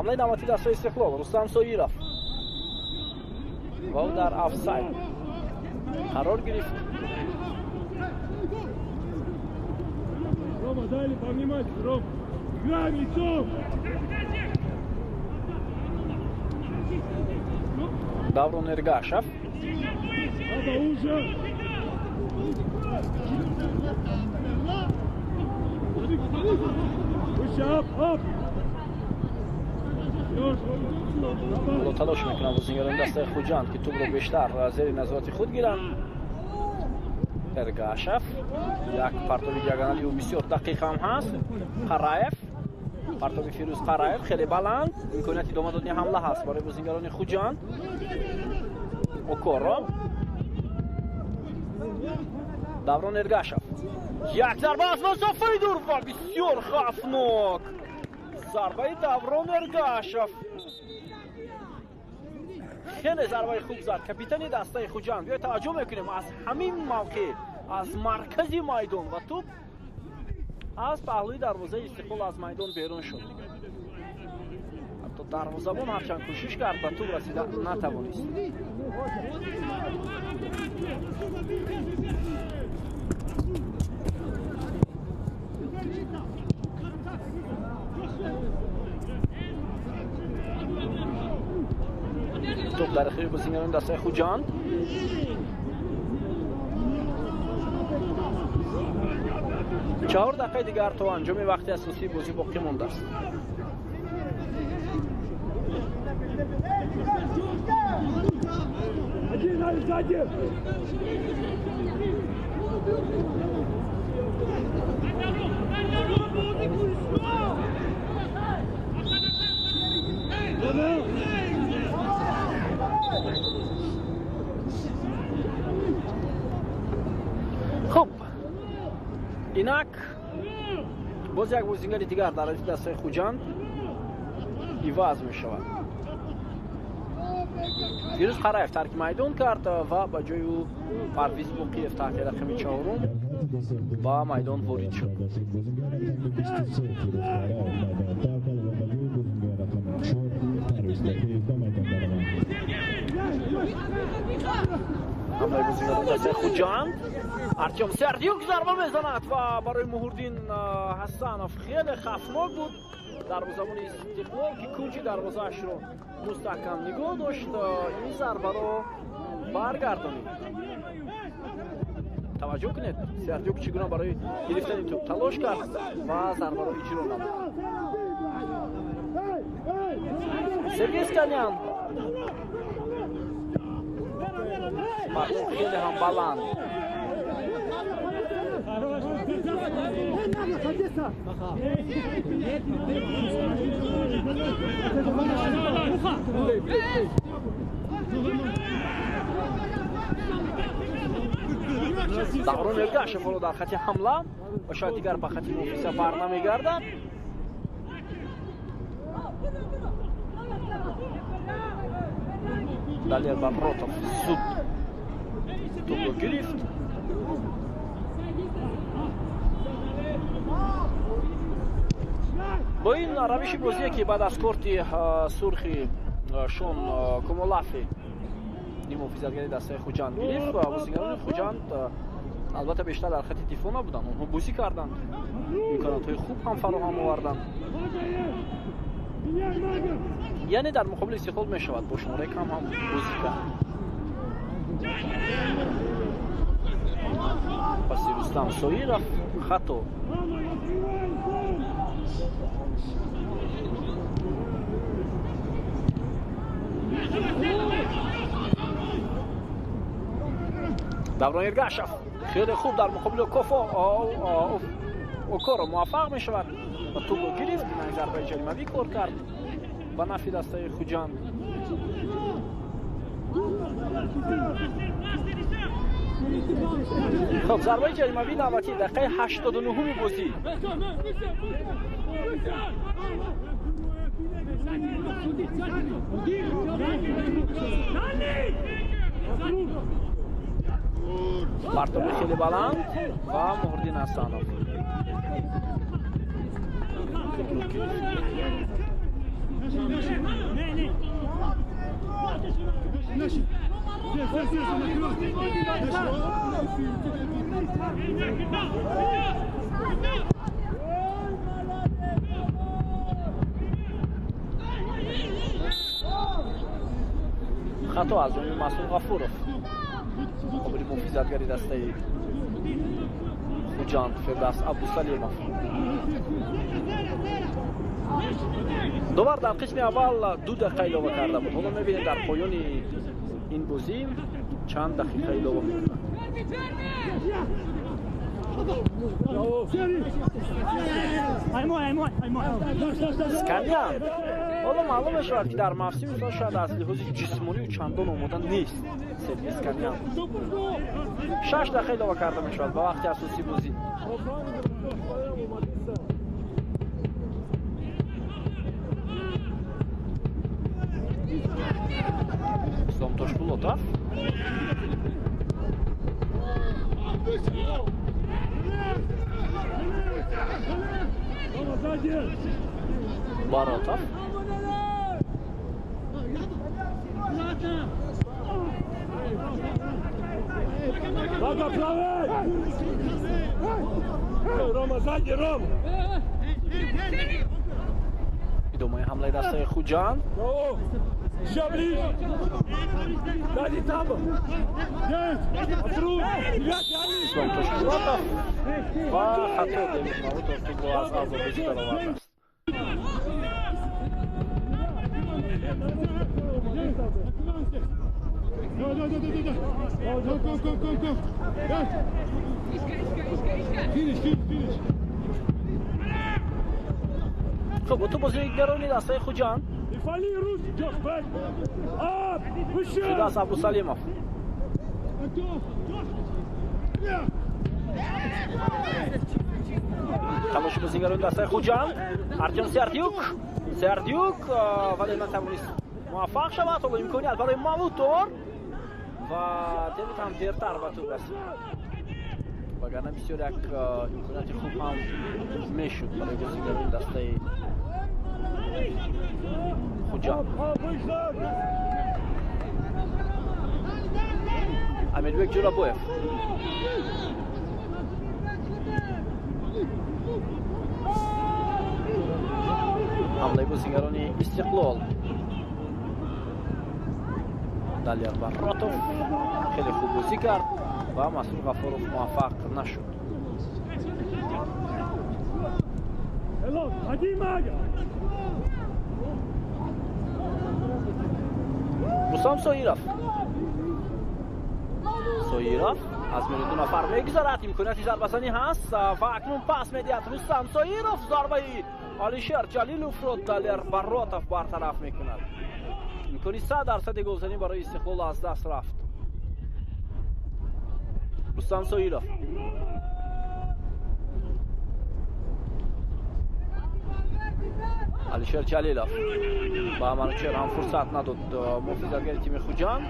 Ҳамлаи навбатии дастаи Истиқлол, Рустам Соиров ва ӯ дар офсайд қарор гирифт. Рома, дали повнимательнее, Ром. Играем лицом! Даврон Эргашев. Надо уже! Выше, ап, ап! Ҳоло талош мекунанд бозингарони дастаи Хуҷанд, ки тӯбро бештар зери назорати худ гиранд. Эргашев, як партоби диагонали ӯ бисёр дақиқ ҳам ҳаст. Қараев, партоби Фирӯз Қараев хеле баланд, имконияти идома додани ҳамла ҳаст барои бозингарони Хуҷанд. Окоро, Даврон Эргашев, як зарба аз масофаи дур ва бисёр хавфнок зарбаи Даврон Эргашев. Хеле зарбаи хуб зад капитани дастаи Хуҷанд. Биёед таваҷҷӯҳ мекунем, аз ҳамин мавқеъ, аз маркази майдон ва тӯб аз паҳлӯи дарвозаи Истиқлол аз майдон берун шуд. Ҳатто дарвозабон ҳарчанд кӯшиш кард, ба тӯб расида натавонист. Тӯб дар ихтиёри бозингарони дастаи Хуҷанд. 4 дақиқаи дигар то анҷоми вақти асосии бозӣ боқӣ мондааст. Хуб, инак боз як бозингари дигар дар радифи дастаи Хуҷанд иваз мешавад. Фирӯз Қараев тарки майдон кард ва ба ҷои ӯ Парвиз Боқиев таҳти рақами 4 ба майдон ворид шуд. Ҳамлаи бозингарони дастаи Хуҷанд. Артём Сердюк зарба мезанад ва барои Муҳурдин Ҳасанов хеле хавфнок буд. Дарвозабони Истиқлол, ки кунҷи дарвозаашро мустаҳкам нигоҳ дошт, ин зарбаро баргардонид. Таваҷҷӯҳ кунед, Сердюк чӣ гуна барои гирифтани тӯб талош кард ва зарбаро иҷро намуд. Сергей Сканян, партов хеле ҳам баланд. Даврон Эргашев ҳоло дар хати ҳамла ва шояд дигар ба хати муҳофиза бар намегардад. Далер Бабротов зуд тӯбро гирифт. Бо ин равиши бозие, ки баъд аз корти сурхи Шон Комолафи нимуҳофизатгари дастаи Хуҷанд гирифт, бозингарони Хуҷанд албатта бештар дар хати дифоъ набуданд. Онҳо бозӣ карданд, имконотҳои хуб ҳам фароҳам оварданд. Яъне дар муқобили Истиқлол мешавад бо шумораи кам ҳам бозӣ кард. Паси Рустам Соиров хато. Даврон Эргашев хеле хуб дар муқобили Окоро муваффақ мешавад ва тӯбро гирифт. Зарбаи ҷаримавӣ кор кард ба нафъи дастаи Хуҷанд. Хуб, зарбаи ҷаримавӣ навбатӣ, дақиқаи 89-уми бозӣ. Партоби хеле баланд ва Муҳурдин Ҳасанов. Хато аз ҷониби Масъуд Ғафуров, муқобили муҳофизатгари дастаи Хуҷанд Фирдавс Абдусалимов. Довар дар қисми аввал 2 дақиқа илова карда буд. Ҳоло мебинем дар поёни ин бозӣ чанд дақиқа илова мекунад. Сканян ҳоло маълум мешавад, ки дар мавсими сол шояд аз лиҳози ҷисмонию чандон омода нест. Сергей Сканян 6 дақиқа илова карда мешавад ба вақти асосии бозӣ. Ислом Тошбулотов. Баротов. Идомаи ҳамлаи дастаи Хуҷанд. Ислом Тошбулотов ва хато Демид Мавлутов тӯбро аз авзо бозӣ даровардааст. Хуб, ту бозигарони дастаи Хуҷанд. Фирдавс Абдусалимов. Талоши бозигарони дастаи Хуҷанд. Артём Сердюк. Сердюк вале натавонист муваффақ шавад. Ҳоло имконият барои Мавлутов ва Демид ҳам дертар ба тӯб расид. Вагарна бисёр як имконияти хуб ҳам мешуд барои бозигарони дастаи Хуҷанд. Амирбек Ҷӯрабоев. Ҳамлаи бозигарони Истиқлол. Далер Баротов хеле хуб бозӣ кард ва Масъуд Ғафуров муваффақ нашуд. Рустам Соиров. Соиров аз миёни 2 нафар мегузарад. Имконияти зарбазанӣ ҳаст ва акнун пас медиҳад Рустам Соиров. Зарбаи Алишер Ҷалиловро Далер Баротов бартараф мекунад. Имкони 100% голзанӣ барои Истиқлол аз даст рафт. Рустам Соиров. Алишер Ҷалилов ба Манучер ҳам фурсат надод муҳофизатгари тими Хуҷанд.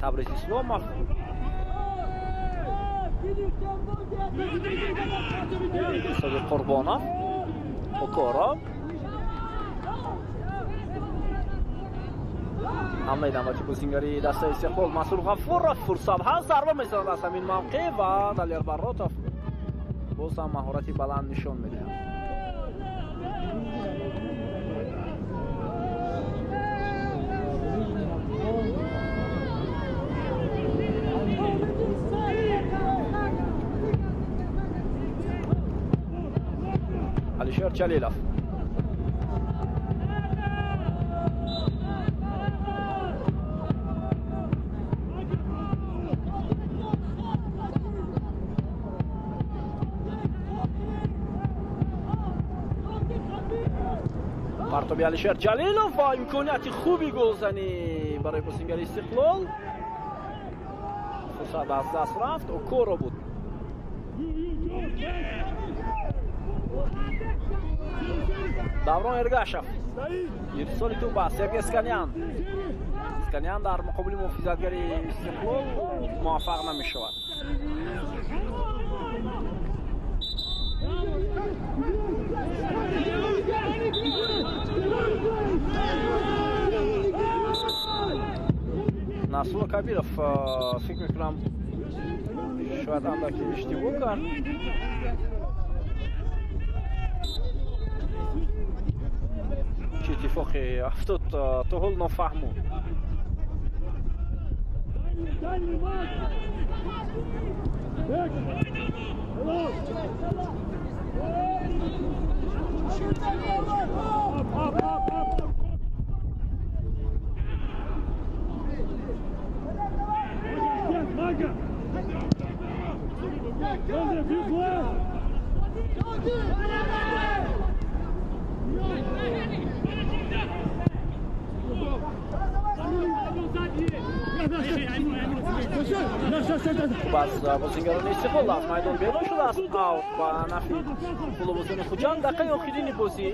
Табриз Исломов. Содиқ Қурбонов. Окоро. ҳамлаи навбати бозингари дастаи Истиқлол Масъуд Ғафуров. Фурсат ҳаст, зарба мезанад аз ҳамин мавқеъ ва Далер Баротов боз ҳам маҳорати баланд нишон медиҳад. Алишер Ҷалилов. Партоби Алишер Ҷалилов ва имконияти хуби голзанӣ барои бозингари Истиқлол. Фурсат аз даст рафт. Окоро буд. Даврон Эргашев. Ирсоли тӯб ба Сергей Сканян. Сканян дар муқобили муҳофизатгари Истиқлол муваффақ намешавад. Насрулло Кабиров фикр мекунам шояд андаке иштибоҳ кард. Чӣ иттифоқе афтод то ҳол нофаҳму. Хуб аз бозингарони Истиқлол аз майдон берун шудааст. Аут ба нафи футболбозони Хуҷанд. Дақиқаи охирини бозӣ.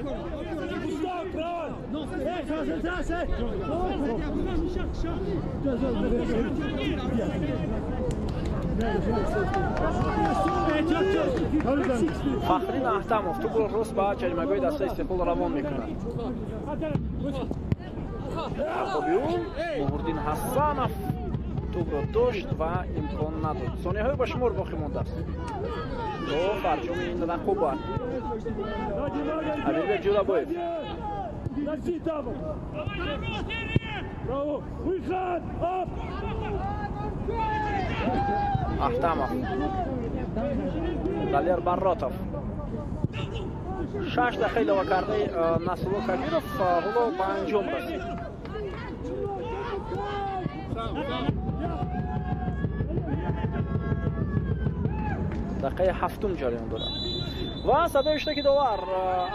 Фахрин Аҳтамов тӯбро рост ба ҷаримагоҳи дастаи Истиқлол равон мекунад. Ақоби ӯ Муҳурдин Ҳасанов тӯбро дошт ва имкон надод. Сонияҳои ба шумор боқӣ мондааст то фарҷоми ин рақобат. Амирбек Ҷӯрабоев. Аҳтамов, Далер Барротов. 6 дақиқа илова кардаи Насрулло Кабиров ҳоло ба анҷом расид. Дақиқаи ҳафтум ҷараён дорад ва садои иштироки довар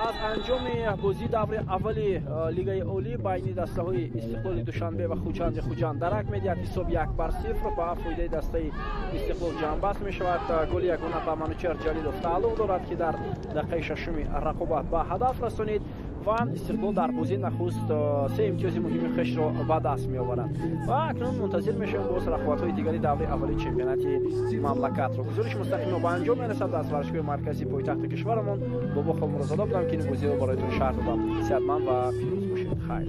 аз анҷоми бозии даври аввали Лигаи Олӣ байни дастаҳои Истиқлоли Душанбе ва Хуҷанди Хуҷанд дарак медиҳад. Ҳисоб 1-0 ба фоидаи дастаи Истиқлол ҷамъбаст мешавад. Голи ягона ба Манучер Ҷалилов тааллуқ дорад, ки дар дақиқаи шашуми рақобат ба ҳадаф расонид ва Истиқлол дар бозии нахуст 3 имтиёзи муҳими хешро ба даст меоварад. Ва акнун мунтазир мешавем боз рақобатҳои дигари даври аввали чемпионати мамлакатро. Гузориши мустақимо ба анҷом мерасад аз варзишгоҳи марказии пойтахти кишварамон. Бобо Холмурозода будам, ки ин бозиро бароятон шарҳ додам. Сиҳатманд ва пирӯз бошед. Хайр.